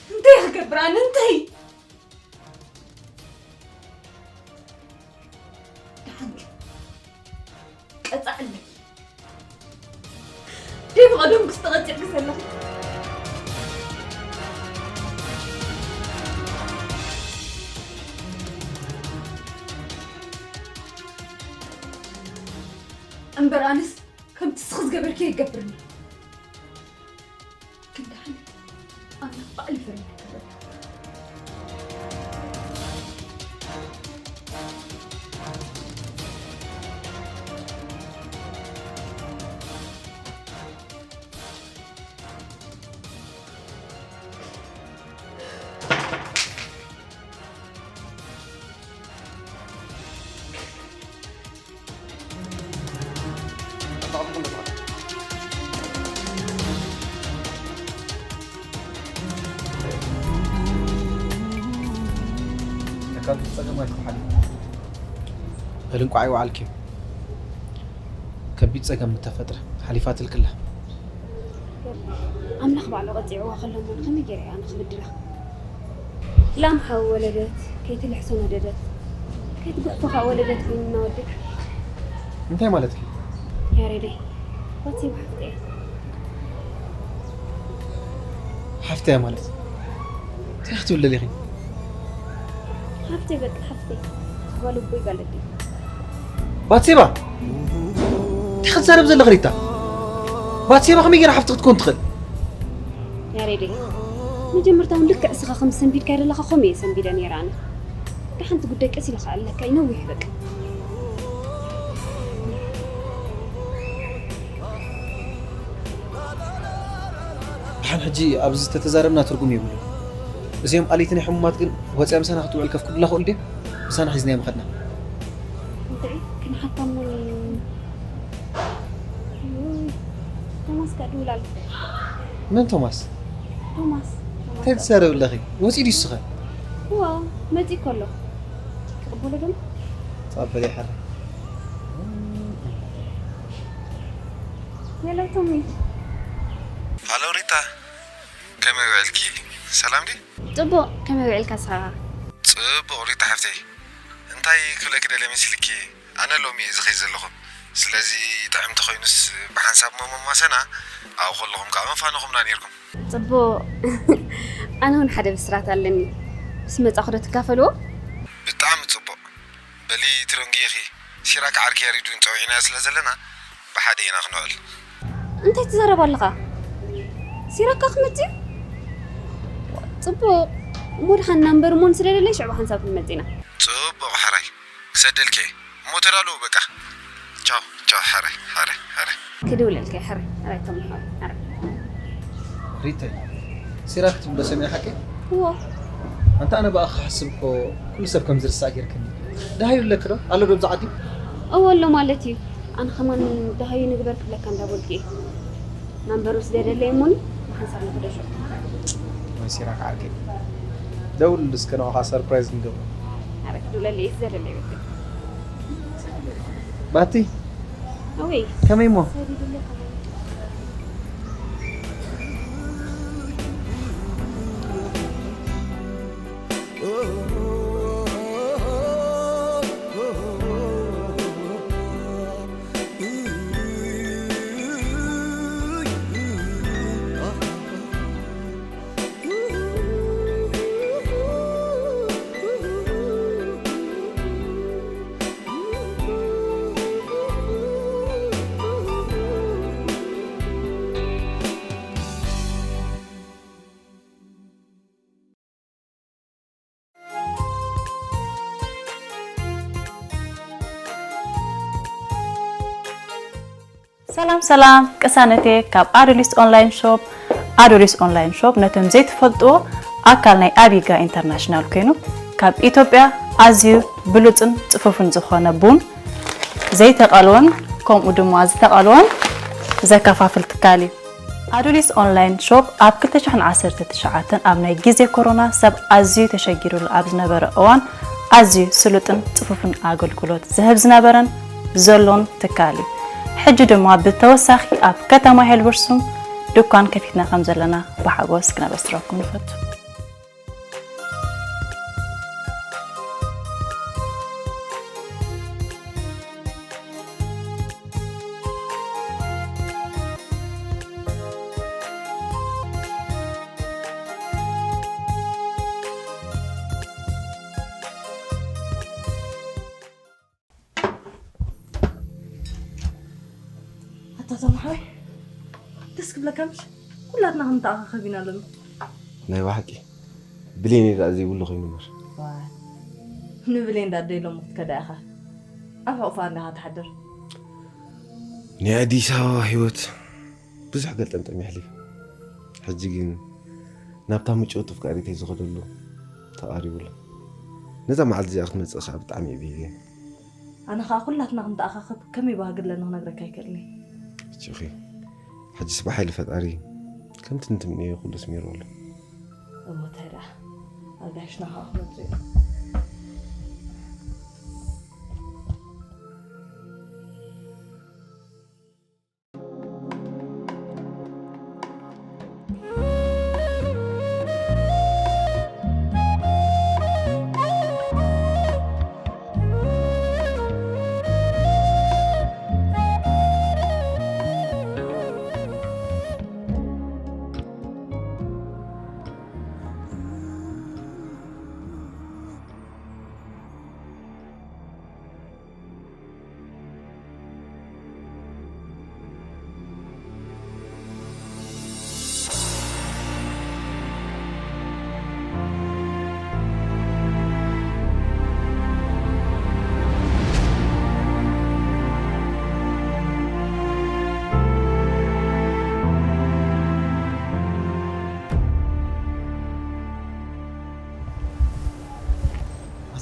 እንታይ ክገብር ኣነ፣ እንታይ? ደሓንኪ ቀጻዕለይ። ደይ ብቐደም ክስ ተቐጺዕኪ ዘለኺ። እምበር ኣነስ ከምቲ ስኺ ዝገበርክዮ ይገብርኒ። ግን ደሓን ኣምላኽ ባዕሉ ይፈርደካ። ተካልኩ ጸገም ኣይትሓልፍ። በል እንቋዕ ይወዓልክዮ። ከቢድ ጸገም ምተፈጥረ ሓሊፋትልክላ። ኣምላኽ ባዕሉ ቀጺዕዋ ከሎ እሞ ከመይ ገይረ እየ ኣነ ክብድላ? ላም ሓዊ ወለደት፣ ከይትልሕሶ ነደደት፣ ከይትጉሕፎ ከኣ ወለደት ኮይኑና ወዲ። እንታይ ማለት እዩ? ያሬደይ፣ ባትሴባ ሓፍተይ እያ። ሓፍተይ እያ ማለት እንታይ ክትብል ደሊኺ? ሓፍተይ፣ በቃ ሓፍተይ። ጓል ኣቦይ፣ ጓል ኣደይ። ባትሴባ፣ እንታይ ክትዛረብ ዘለኺ ሪታ? ባትሴባ ከመይ ገይራ ሓፍቲ ክትኮን ትኽእል? ያሬደይ፣ መጀመርታ እውን ልክዕ እስኻ ከም ሰንቢድካ ዘለኻ ከምኡ እየ ሰንቢደ ነይረ ኣነ። ደሓንቲ ጉዳይ ቀስ ኢልካ ኣለካ እዩ ነዊሕ በቃ። ደሓን ሕጂ ኣብዚ ዝተተዛረብና ትርጉም የብሉ። እዚኦም ኣለይቲ ናይ ሕሙማት ግን ወፂኣ ምሳና ክትውዕል ከፍቅዱላ ክእሉ ድዮም? ምሳና ሒዝናዮም ከድና። እንታይ ክንሓቶም ቶማስ ከ ድውል ኣሎ። መን ቶማስ? ቶማስ። እንታይ ትዛረቢ ኣለኺ? ወፂኡ ድዩ ንሱ ኸ? እዋ፣ መፂኡ እኮ ኣሎ። ክቕበሎ ዶ? ተቐበሊ ይሓር። ሄሎ ቶሚ። ሃሎ ሪታ፣ ከመይ ውዕልኪ? ሰላም ድዩ? ጽቡቕ፣ ከመይ ውዕልካ ንስኻ? ጽቡቕ ሪታ ሓፍተይ። እንታይ ክብለኪ ደልየ መሲልኪ? ኣነ ሎሚ እየ ዝኸይድ ዘለኹ። ስለዚ ጥዕምቲ ኮይኑስ ብሓንሳብ እሞ መማሰና፣ ኣብኡ ከለኹም ከኣ መፋነኹምና ነይርኩም። ጽቡቕ። ኣነ እውን ሓደ ብስራት ኣለኒ። ምስ መጻኹ ዶ ትካፈልዎ? ብጣዕሚ ጽቡቕ። በሊ ትደንጉዪ ኢኺ። ሲራክ ዓርኪ ያሬድ እውን ጸዊዕናዮ ስለ ዘለና፣ ብሓደ ኢና ክንውዕል። እንታይ ትዛረብ ኣለኻ? ሲራክ ከ ክመጽእ እዩ? ጽቡቕ። እሞ ድሓን ናምበር እሞ ንስደደለይ፣ ሽዑ ብሓንሳብ ክንመጽእ ኢና። ጽቡቕ ሕራይ። ክሰደልኪ እየ። እሞ ተዳለዉ በቃ። ቻው፣ ቻው፣ ሕራይ፣ ሕራይ፣ ሕራይ። ክድውለልካ እየ፣ ሕራይ፣ ሕራይ፣ ተምሓር፣ ሕራይ። ሪተይ፣ ሲራክ ትብሎ ሰሚዐ ሓቂ? እዎ። ኣንታ ኣነ ብኣኻ ክሓስብ እኮ ኩሉ ሰብ ከም ዝርሳዕ ጌርክኒ። ደሃዩ ኣለኪ ዶ? ኣሎ ዶ ኣብዚ ዓዲ? እዎ ኣሎ ማለት እዩ። ኣነ ከማን ደሃዩ ንግበር ክብለካ እንዳበልኩ እየ። ናምበሩ ስደደለይ እሞኒ ብሓንሳብ ንኽደሾ። ወይ ሲራክ ዓርከይ። ደውል እስከ ንዕኻ ሰርፕራይዝ ንገብሮ። ኣረ ክድውለለይ እየ ስደደለይ በቃ። ባቲ፣ ኣወይ። ከመይ እሞ? ሰላም ሰላም፣ ቅሳነቴ ካብ ኣዶሊስ ኦንላይን ሾፕ። ኣዶሊስ ኦንላይን ሾፕ ነቶም ዘይትፈልጥዎ ኣካል ናይ ኣቢጋ ኢንተርናሽናል ኮይኑ፣ ካብ ኢትዮጵያ ኣዝዩ ብሉጽን ጽፉፍን ዝኾነ ቡን ዘይተቐልወን ከምኡ ድማ ዝተቐልወን ዘከፋፍል ትካል እዩ። ኣዶሊስ ኦንላይን ሾፕ ኣብ ክልተ ሽሕን ዓሰርተ ትሽዓተን ኣብ ናይ ግዜ ኮሮና ሰብ ኣዝዩ ተሸጊሩሉ ኣብ ዝነበረ እዋን ኣዝዩ ስሉጥን ጽፉፍን ኣገልግሎት ዝህብ ዝነበረን ዘሎን ትካል እዩ። ሕጂ ድማ ብተወሳኺ ኣብ ከተማ ሄልበርሱም ድኳን ከፊትና ከም ዘለና ብሓጎስ ክነበስረኩም ንፈቱ። ኣታ ተማሓወይ፣ ደስ ክብለካ ምሽ? ኩላትና ክንተኣኻኸብ ኢና ሎሚ። ናይ ብሓቂ ብሌን ደኣ ዘይብሉ ኮይኑ እምበር። ዋይ፣ ንብሌን ደኣ ደይ ሎሚ ክትከዳ ኢኻ? ኣብ ሕቑፋ እንዲኻ ትሓድር። ናይ ኣዲስ ኣበባ ህይወት ብዙሕ ገልጠምጠም የሕሊፍ። ሕጂ ግን ናብታ ምጭውቲ ፍቃሪተይ ዝኸደሉ ተቓሪቡ ኣሎ። ነዛ መዓልቲ እዚኣ ክትመጽእ ከኣ ብጣዕሚ እየ ብሂገ። ኣነ ኸኣ ኩላትና ክንተኣኻኸብ ከመይ ባህጊ ኣለኒ ክነግረካ ኣይክእልን እየ። እሺ፣ ሕጅስ ብሓይሊ ፈጣሪ ከምቲ እንትምነዮ ኩሉ ስሚሩ ኣሎ። እሞ እንታይ ደኣ፣ ኣብ ጋሽና ኸኣ ክመጹ እዮም።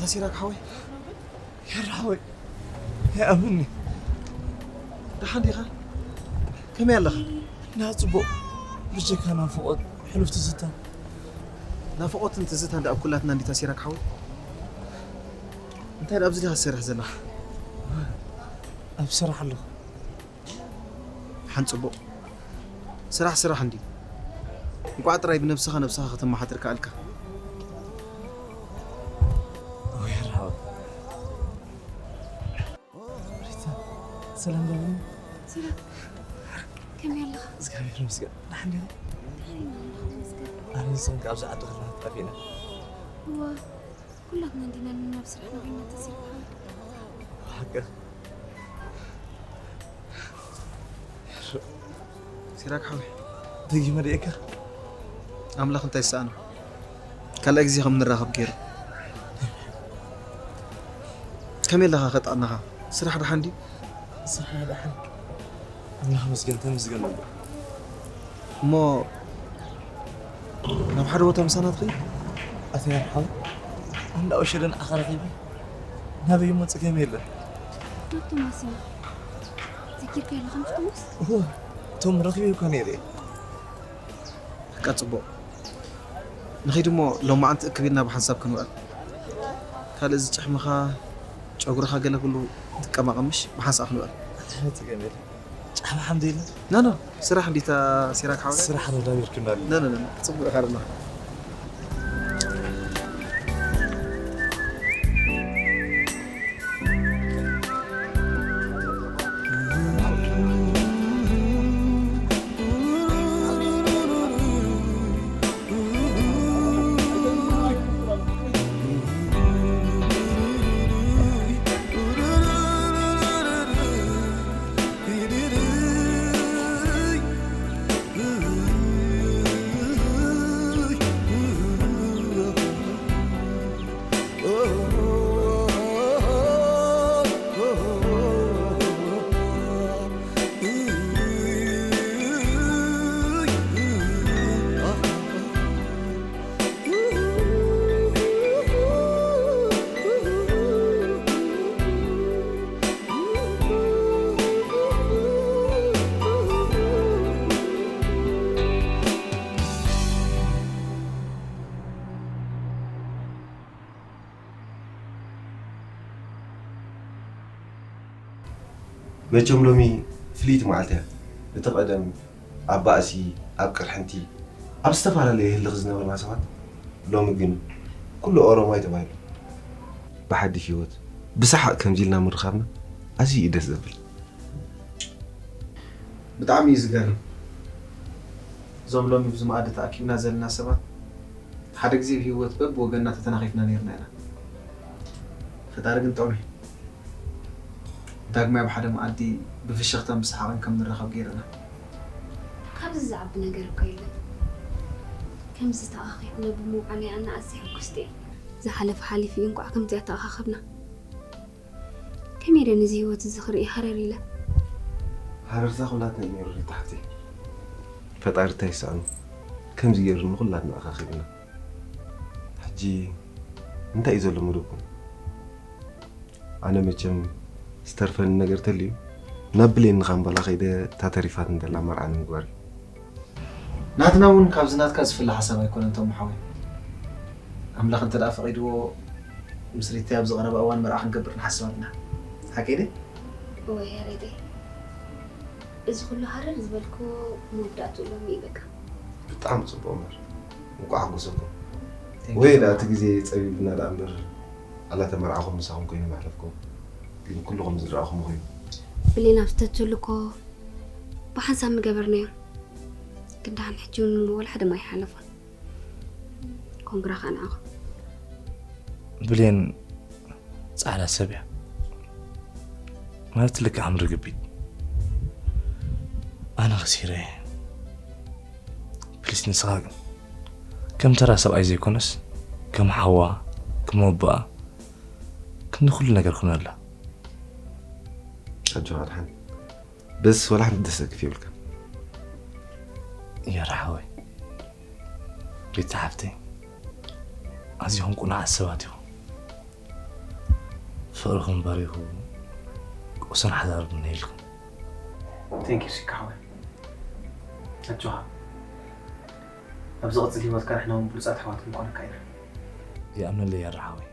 ታሲራክ ሓወይ። የራ ሓወይ ኣይኣምንኒ። ደሓን ዲኻ? ከመይ ኣለኻ? ና ጽቡቕ። ብጀካ ናፍቖት፣ ሕሉፍ ትዝታ። ናፍቖትን ትዝታን ደኣ ኣብ ኩላትና እንዲ ታሲራክ ሓወይ። እንታይ ደኣ ኣብዚ ዲኻ ትሰርሕ ዘለኻ? ኣብ ስራሕ ኣለኹ። ሓን ጽቡቕ። ስራሕ ስራሕ እንዲ። እንቋዕ ጥራይ ብነብስኻ ነብስኻ ከተመሓድር ከኣልካ። ወይ ራው። ሪታ፣ ሰላም ዳኒ። ሰላም። ከመይ ኣለኻ? እግዚኣብሔር ይመስገን። ደሓን ዲኻ? ደሓን ኢና፣ ኣምላኽ ይመስገን። ኣነ ንስኽን ከኣ ኣብዚ ዓዲ ከለና ጠፊእና። እዋ፣ ኩላትና እንዲና ናብ ስራሕና ኮይና ተሲርካ። ሓቂ። ሲራክ ሓወይ። ደጊመ ርኤካ። ኣምላኽ እንታይ ይሰኣኖ? ካልኣይ ግዜ ከም ንራኸብ ገይሩ። ከመይ ኣለኻ ከጥዕናኻ? ስራሕ ደሓን ድዩ? ስራሕ ደሓን። ኣምላኽ መስገን ተመስገን። እሞ ናብ ሓደ ቦታ ምሳና ትኽእል? ኣቶ ያርሓው፣ እንዳ ኦሸደን ኣኻ ረኺበ ናበይ እሞ ጽገም የለን። ዶክተር ማሲና፣ ዘኪርካ ኣለኻ ምሽ ቶማስ? እወ፣ ቶም ረኺበ እኮ ነይረ። በቃ ጽቡቕ። ንኺድ እሞ ሎማዓንቲ እክብ ኢልና ብሓንሳብ ክንውዕል። ካልእ እዚ ጭሕምኻ፣ ጨጉርኻ ገለ ኩሉ ትቀማቐምሽ፣ ብሓንሳብ ክንውዕል። ኣታ ጽገም የለን። ጫማ ሓምድ የለን። ኖ፣ ኖ፣ ስራሕ እንዲታ ሲራክ ሓወይ። ስራሕ ነው ዳሚር ክንዳል። ኖ፣ ኖ፣ ኖ፣ ኖ፣ ጽቡቕ ኢኻ ድማ። መቸም ሎሚ ፍልይቲ መዓልቲ እያ። እቲ ቀደም ኣብ ባእሲ፣ ኣብ ቅርሕንቲ፣ ኣብ ዝተፈላለየ ህልኽ ዝነበርና ሰባት፣ ሎሚ ግን ኩሉ ኦሮማይ ተባሂሉ። ብሓድሽ ህይወት፣ ብሰሓቕ ከምዚ ኢልና ምርኻብና ኣዝዩ እዩ ደስ ዘብል። ብጣዕሚ እዩ ዝገርም። እዞም ሎሚ ኣብዚ መኣዲ ተኣኪብና ዘለና ሰባት፣ ሓደ ግዜ ብህይወት በብወገንና ተተናኺፍና ነይርና ኢና። ፈጣሪ ግን ጥዑም እዩ። ዳግማይ ኣብ ሓደ መኣዲ ብፍሽኽታን ብሰሓቕን ከም ንራኸብ ገይሩና። ካብዚ ዝዓቢ ነገር እኮ የለን። ከምዚ ተኣኻኺብና ብምውዓለይ ኣነ ኣዝየ ሕጉስቲ እየ። ዝሓለፈ ሓሊፉ እዩ፣ እንቋዕ ከምዚኣ ተኣኻኸብና። ከመይ ኢለ ነዚ ህይወት እዚ ክርኢ ሃረር ኢለ። ሃረርታ ኩላትና እዩ ነይሩ ሪታ ሓፍተይ። ፈጣሪ እንታይ ይሰኣኖ? ከምዚ ገይሩ ንኹላትና ኣኻኺብና። ሕጂ እንታይ እዩ ዘሎ መደብኩም? ኣነ መቸም ዝተርፈኒ ነገር ተልዩ ናብ ብሌን ንኻምባላ ከይደ እታ ተሪፋት እንደላ መርዓ ንምግባር እዩ። ናትና እውን ካብዚ ናትካ ዝፍለ ሓሳብ ኣይኮነን ቶም ሓወይ። ኣምላኽ እንተ ደኣ ፈቒድዎ ምስ ሪታ ኣብዚ ቀረባ እዋን መርዓ ክንገብር ንሓስብ ኣለና። ሓቀይ ድየ? እወ ያሬደይ፣ እዚ ኩሉ ሃረር ዝበልክዎ መወዳእትኡ ሎሚ እዩ በቃ። ብጣዕሚ ጽቡቕ እምበር እንቋዕ ሓጎሰኩም። Thank you ወይ so ደኣ እቲ much። ግዜ ጸቢብና ደኣ እምበር ኣላ ተመርዓኹም ምሳኹም ኮይነ መሕለፍኩም ግን ኩሉ ከም ዝረኣኹም ኮይኑ። ብሌን ኣብዚ ተትህሉ እኮ ብሓንሳብ ምገበርናዮ። ግን ደሓን ሕጂ እውን ወላ ሓደ ማይ ኣይሓለፎን። ኮንግራ ከኣ ንዓኹም። ብሌን ጻዕዳ ሰብ እያ። ማለት ልክዕ ከም ርግቢት። ኣነ ከሲረ እየ። ፕሊስ ንስኻ ግን ከም ተራ ሰብኣይ ዘይኮነስ ከም ሓዋ፣ ከም ኣቦኣ፣ ክንዲ ኩሉ ነገር ኩነላ። ኣጆኻ ድሓን። በስ ወላ ሓንቲ ደስ ዘክፍ የብልካ። የራ ሓወይ፣ ቤት ሓፍተይ፣ ኣዚኹም ቁኑዓት ሰባት ኢኹም። ፍቕርኹም ባሪኹ ቁሱን ሓዳር ብነይልኩም። Thank you ሲካ ሓወይ። ኣጆኻ። ኣብ ዝቕጽል ህይወትካ ንሕና እውን ብሉጻት ኣሕዋት ክንኮነካ ኢና። ይኣምነለይ ያድራ ሓወይ።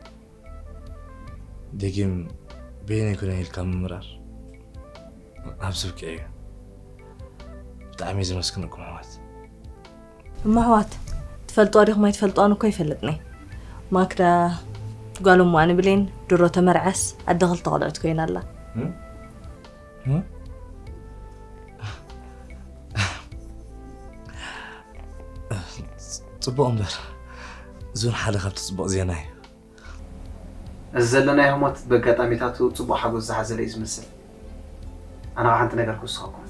ደጊም በየነይ ኩነ ኢልካ ምምራር ኣብ ዝብቅዕ እዩ። ብጣዕሚ እየ ዘመስግነኩም ኣሕዋት። እሞ ኣሕዋት ትፈልጥዋ ዲኹም ኣይትፈልጥዋን እኮ ይፈልጥኒ። ማክዳ ጓል እሞ ኣንብሌን ድሮ ተመርዐስ ኣደ ክልተ ቆልዑት ኮይና ኣላ። ፅቡቕ እምበር እዚ እውን ሓደ ካብቲ ፅቡቕ ዜና እዩ። እዚ ዘለናዮ ህሞት በጋጣሚታቱ ጽቡቕ ሓጎስ ዝሓዘለ እዩ ዝመስል። ኣነ ከዓ ሓንቲ ነገር ክውስኸኩም።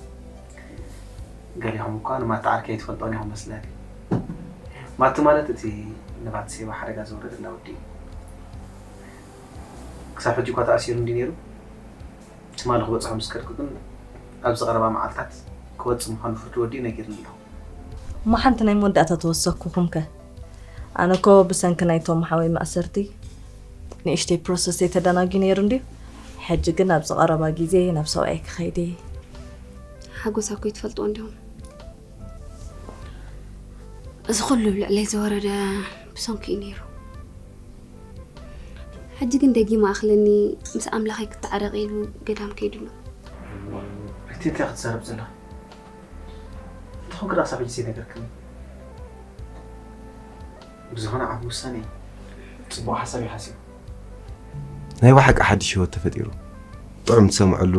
ገሊኹም እኳ ንማታ ዓርከይ ትፈልጦን ኢኹም መስለኒ። ማቲ ማለት እቲ ንባትሴባ ሓደጋ ዘውረደላ ወዲ እዩ። ክሳብ ሕጂ እኳ ተኣሲሩ እንዲ ነይሩ። ትማሊ ክበጽሖ ምስ ከድኩ ግን ኣብዚ ቀረባ መዓልታት ክወጽእ ምዃኑ ፍርዲ ወዲኡ ነጊርኒ ኣለኹ። እሞ ሓንቲ ናይ መወዳእታ ተወሰኩኹም ከ? ኣነ እኮ ብሰንኪ ናይቶም ሓወይ ማእሰርቲ ንእሽተይ ፕሮሰሰይ ተደናጊዩ ነይሩ እንድዩ። ሕጂ ግን ኣብዚ ቀረባ ግዜ ናብ ሰብኣይ ክኸይድ እየ። ሓጎሳ እኮ ይትፈልጥዎ እንዲኹም። እዚ ኩሉ ኣብ ልዕለይ ዝወረደ ብሰንኩ እዩ ነይሩ። ሕጂ ግን ደጊም ኣኽለኒ ምስ ኣምላኸይ ክተዓረቕ ኢሉ ገዳም ከይዱ ኣሎ። እቲ እንታይ ክትዛረብ ዘለኻ? እንተኾንካ ደኣ ክሳብ ሕጂ ዘይነገርክኒ። ብዝኾነ ዓቢ ውሳኔ እዩ። ጽቡቕ ሓሳብ እዩ ሓሲቡ። ናይ ብሓቂ ሓድሽ ህይወት ተፈጢሩ። ጥዑም ትሰምዐሉ፣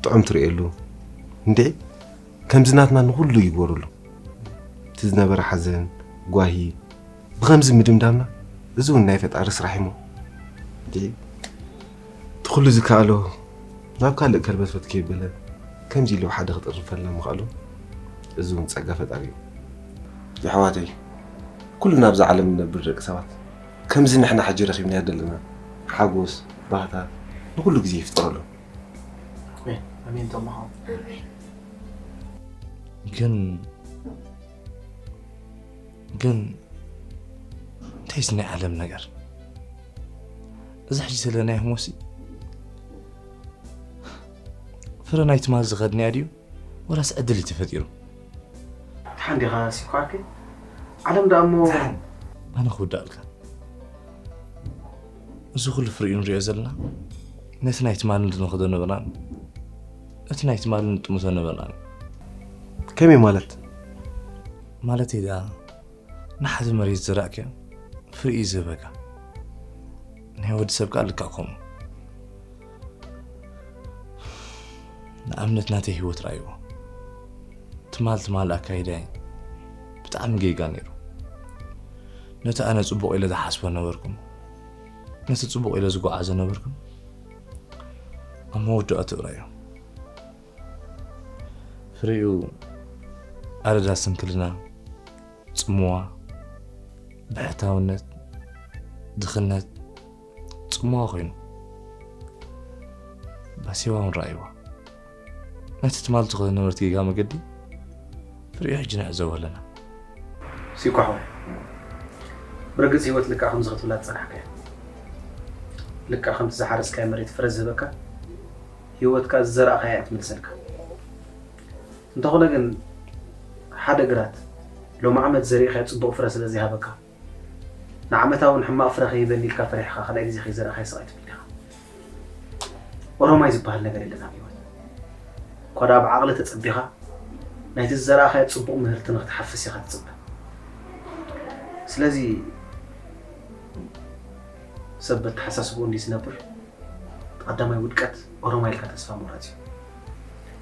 ጥዑም ትርእየሉ። እንድዒ ከምዚ ናትና ንኹሉ ይግበረሉ። እቲ ዝነበረ ሓዘን፣ ጓሂ፣ ብኸምዚ ምድምዳምና፣ እዚ እውን ናይ ፈጣሪ ስራሕ እሞ። እንድዒ እቲ ኩሉ ዝከኣሎ ናብ ካልእ ከርበትበት ከይበለ ከምዚ ኢሉ ሓደ ክጥርንፈልና ምኽኣሉ፣ እዚ እውን ጸጋ ፈጣሪ እዩ። የሕዋተይ፣ ኩልና ኣብዛ ዓለም እንነብር ደቂ ሰባት ከምዚ ንሕና ሕጂ ረኺብናዮ ዘለና ሓጎስ፣ ባህታ ንኹሉ ግዜ ይፍጠረሎም። ኣሜን፣ ኣሜን ተማሃሩ። ግን ግን እንታይ እዚ ናይ ዓለም ነገር? እዚ ሕጂ ዘለናዮ ህሞሲ ፍረ ናይ ትማል ዝኸድናያ ድዩ ወላስ ዕድል እዩ ተፈጢሩ? ደሓን ዲኻ ሲኳርከይ? ዓለም ደኣ እሞ ኣነ ክውዳእልካ፣ እዚ ኩሉ ፍሪኡ ንሪኦ ዘለና ነቲ ናይ ትማል ንድንኽዶ ነበርናን እቲ ናይ ትማል ንጥምቶ ነበርናን። ከመይ ማለት? ማለተይ ደኣ ንሓደ መሬት ዝዘራእካዮ ፍሪ እዩ ዝህበካ። ናይ ወዲ ሰብ ከኣ ልክዕ ከምኡ። ንኣብነት ናተይ ህይወት ረኣይዎ። ትማል ትማል ኣካይዳይ ብጣዕሚ ጌጋ ነይሩ። ነቲ ኣነ ጽቡቕ ኢለ ዝሓስቦ ነበርኩን ነቲ ጽቡቕ ኢለ ዝጓዓዞ ነበርኩን ኣብ መወዳእትኡ ረኣዮ። ፍሪኡ ኣረዳ ስንክልና፣ ጽምዋ፣ ብሕታውነት፣ ድኽነት፣ ጽምዋ ኮይኑ ባሴዋ እውን ረኣይዋ። ነቲ ትማል ዝኾነ ነበርቲ ጌጋ መገዲ ፍሪኡ ሕጂ ንዕዘቦ ኣለና። ሲኳ ሓወይ፣ ብርግጽ ህይወት ልክዕ ከምዚ ክትብላ ዝጸናሕካያ፣ ልክዕ ከምቲ ዝሓረስካዮ መሬት ፍረ ዝህበካ፣ ህይወትካ ዝዘራእካያ እያ ትምልሰልካ። እንተኾነ ግን ሓደ ግራት ሎሚ ዓመት ዘሪእኻዮ ጽቡቕ ፍረ ስለ ዘይሃበካ፣ ንዓመታ እውን ሕማቕ ፍረ ከይህበኒ ኢልካ ፈሪሕኻ ካልኣይ ግዜ ከይዘራእካዮ ስቕ ኣይትብል ዲኻ? ኦሮማይ ዝበሃል ነገር የለን ኣብ ህይወት። እኳ ደኣ ብዓቕሊ ተጸቢኻ ናይቲ ዝዘራእኻዮ ጽቡቕ ምህርቲ ንክትሓፍስ ኢኻ ትጽበ። ስለዚ ሰብ በተሓሳስብኡ እንድዩ ዝነብር። ቀዳማይ ውድቀት ኦሮማይ ኢልካ ተስፋ ምቑራጽ እዩ።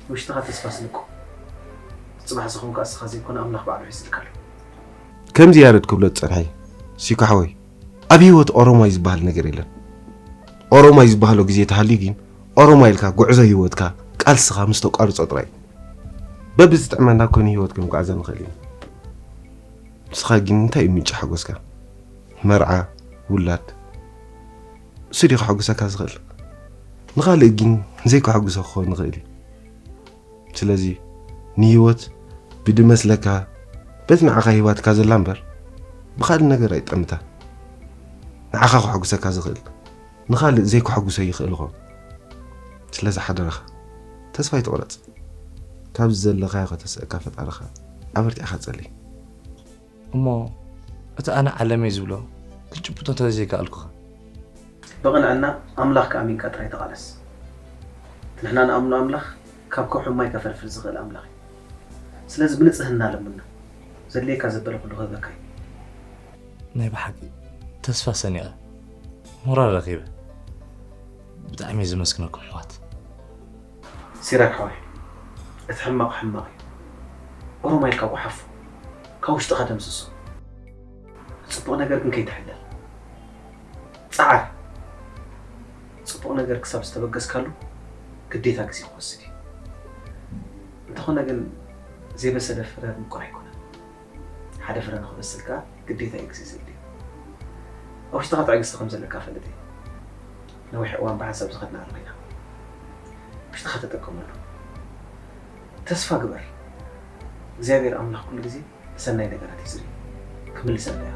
ንውሽጥኻ ተስፋ ስንቆ። እቲ ጽባሕ ዝኸውን ከኣ እስኻ ዘይኮነ ኣምላኽ ባዕሉ ሒዝልካ ኣሎ። ከምዚ ያረድ ክብሎ ዝጸንሐ እዩ። ሲኳ ሓወይ፣ ኣብ ህይወት ኦሮማይ ዝበሃል ነገር የለን። ኦሮማይ ዝበሃሎ ግዜ ተሃልዩ ግን ኦሮማይ ኢልካ ጉዕዞ ህይወትካ ቃልስኻ ምስ ተቋርጾ ጥራይ እዩ። በብዝጥዕመና እኮ ንህይወት ክንጓዓዛ ንኽእል ኢና። ንስኻ ግን እንታይ እዩ ምንጪ ሓጎስካ? መርዓ፣ ውላድ፣ እሱ ድዩ ከሐጉሰካ ዝኽእል? ንኻልእ ግን ዘይከሐጉሶ ክኸውን ይኽእል እዩ። ስለዚ ንህይወት ብድመስለካ በቲ ንዓኻ ሂባትካ ዘላ እምበር ብኻልእ ነገር ኣይጠምታ። ንዓኻ ከሐጉሰካ ዝኽእል ንኻልእ ዘይክሕጉሶ ይኽእል ይኸውን። ስለዚ ሓደራኻ ተስፋ ኣይትቑረጽ። ካብዚ ዘለኻዮ ከተስእካ ፈጣሪኻ ኣበርቲዕኻ ጸሊ። እሞ እቲ ኣነ ዓለመይ ዝብሎ ክጭብጦ እንተዘይከኣልኩኸ? ብቕንዕና ኣምላኽካ ኣሚንካ ጥራይ ተቓለስ። እቲ ንሕና ንኣምኖ ኣምላኽ ካብ ከውሒ ማይ ከፈልፍል ዝኽእል ኣምላኽ እዩ። ስለዚ ብንጽህና ለምኖ። ዘድልየካ ዘበለ ኩሉ ክህበካ እዩ። ናይ ብሓቂ ተስፋ ሰኒቐ ሞራል ረኺበ። ብጣዕሚ እየ ዘመስግነኩም ኣሕዋት። ሲራክ ሓወይ፣ እቲ ሕማቕ ሕማቕ እዩ። ኦሮማይ ኢልካ ጓሓፎ፣ ካብ ውሽጥኻ ደምስሶ። ጽቡቕ ነገር ግን ከይትሕለል ጸዓር። ጽቡቕ ነገር ክሳብ ዝተበገስካሉ ግዴታ ግዜ ክወስድ እዩ። እንተኾነ ግን ዘይበሰለ ፍረ ምቁር ኣይኮነን። ሓደ ፍረ ንኽበስል ከኣ ግዴታ እዩ ግዜ ዘድልዮ። ኣብ ውሽጥኻ ትዕግስቲ ከም ዘለካ እፈልጥ እየ። ነዊሕ እዋን ብሓንሳብ ዝኸድና ኣለና ኢና። ውሽጥኻ ተጠቀመሉ። ተስፋ ግበር። እግዚኣብሔር ኣምላኽ ኩሉ ግዜ ሰናይ ነገራት እዩ ዝርኢ። ክምልሰልካ እያ።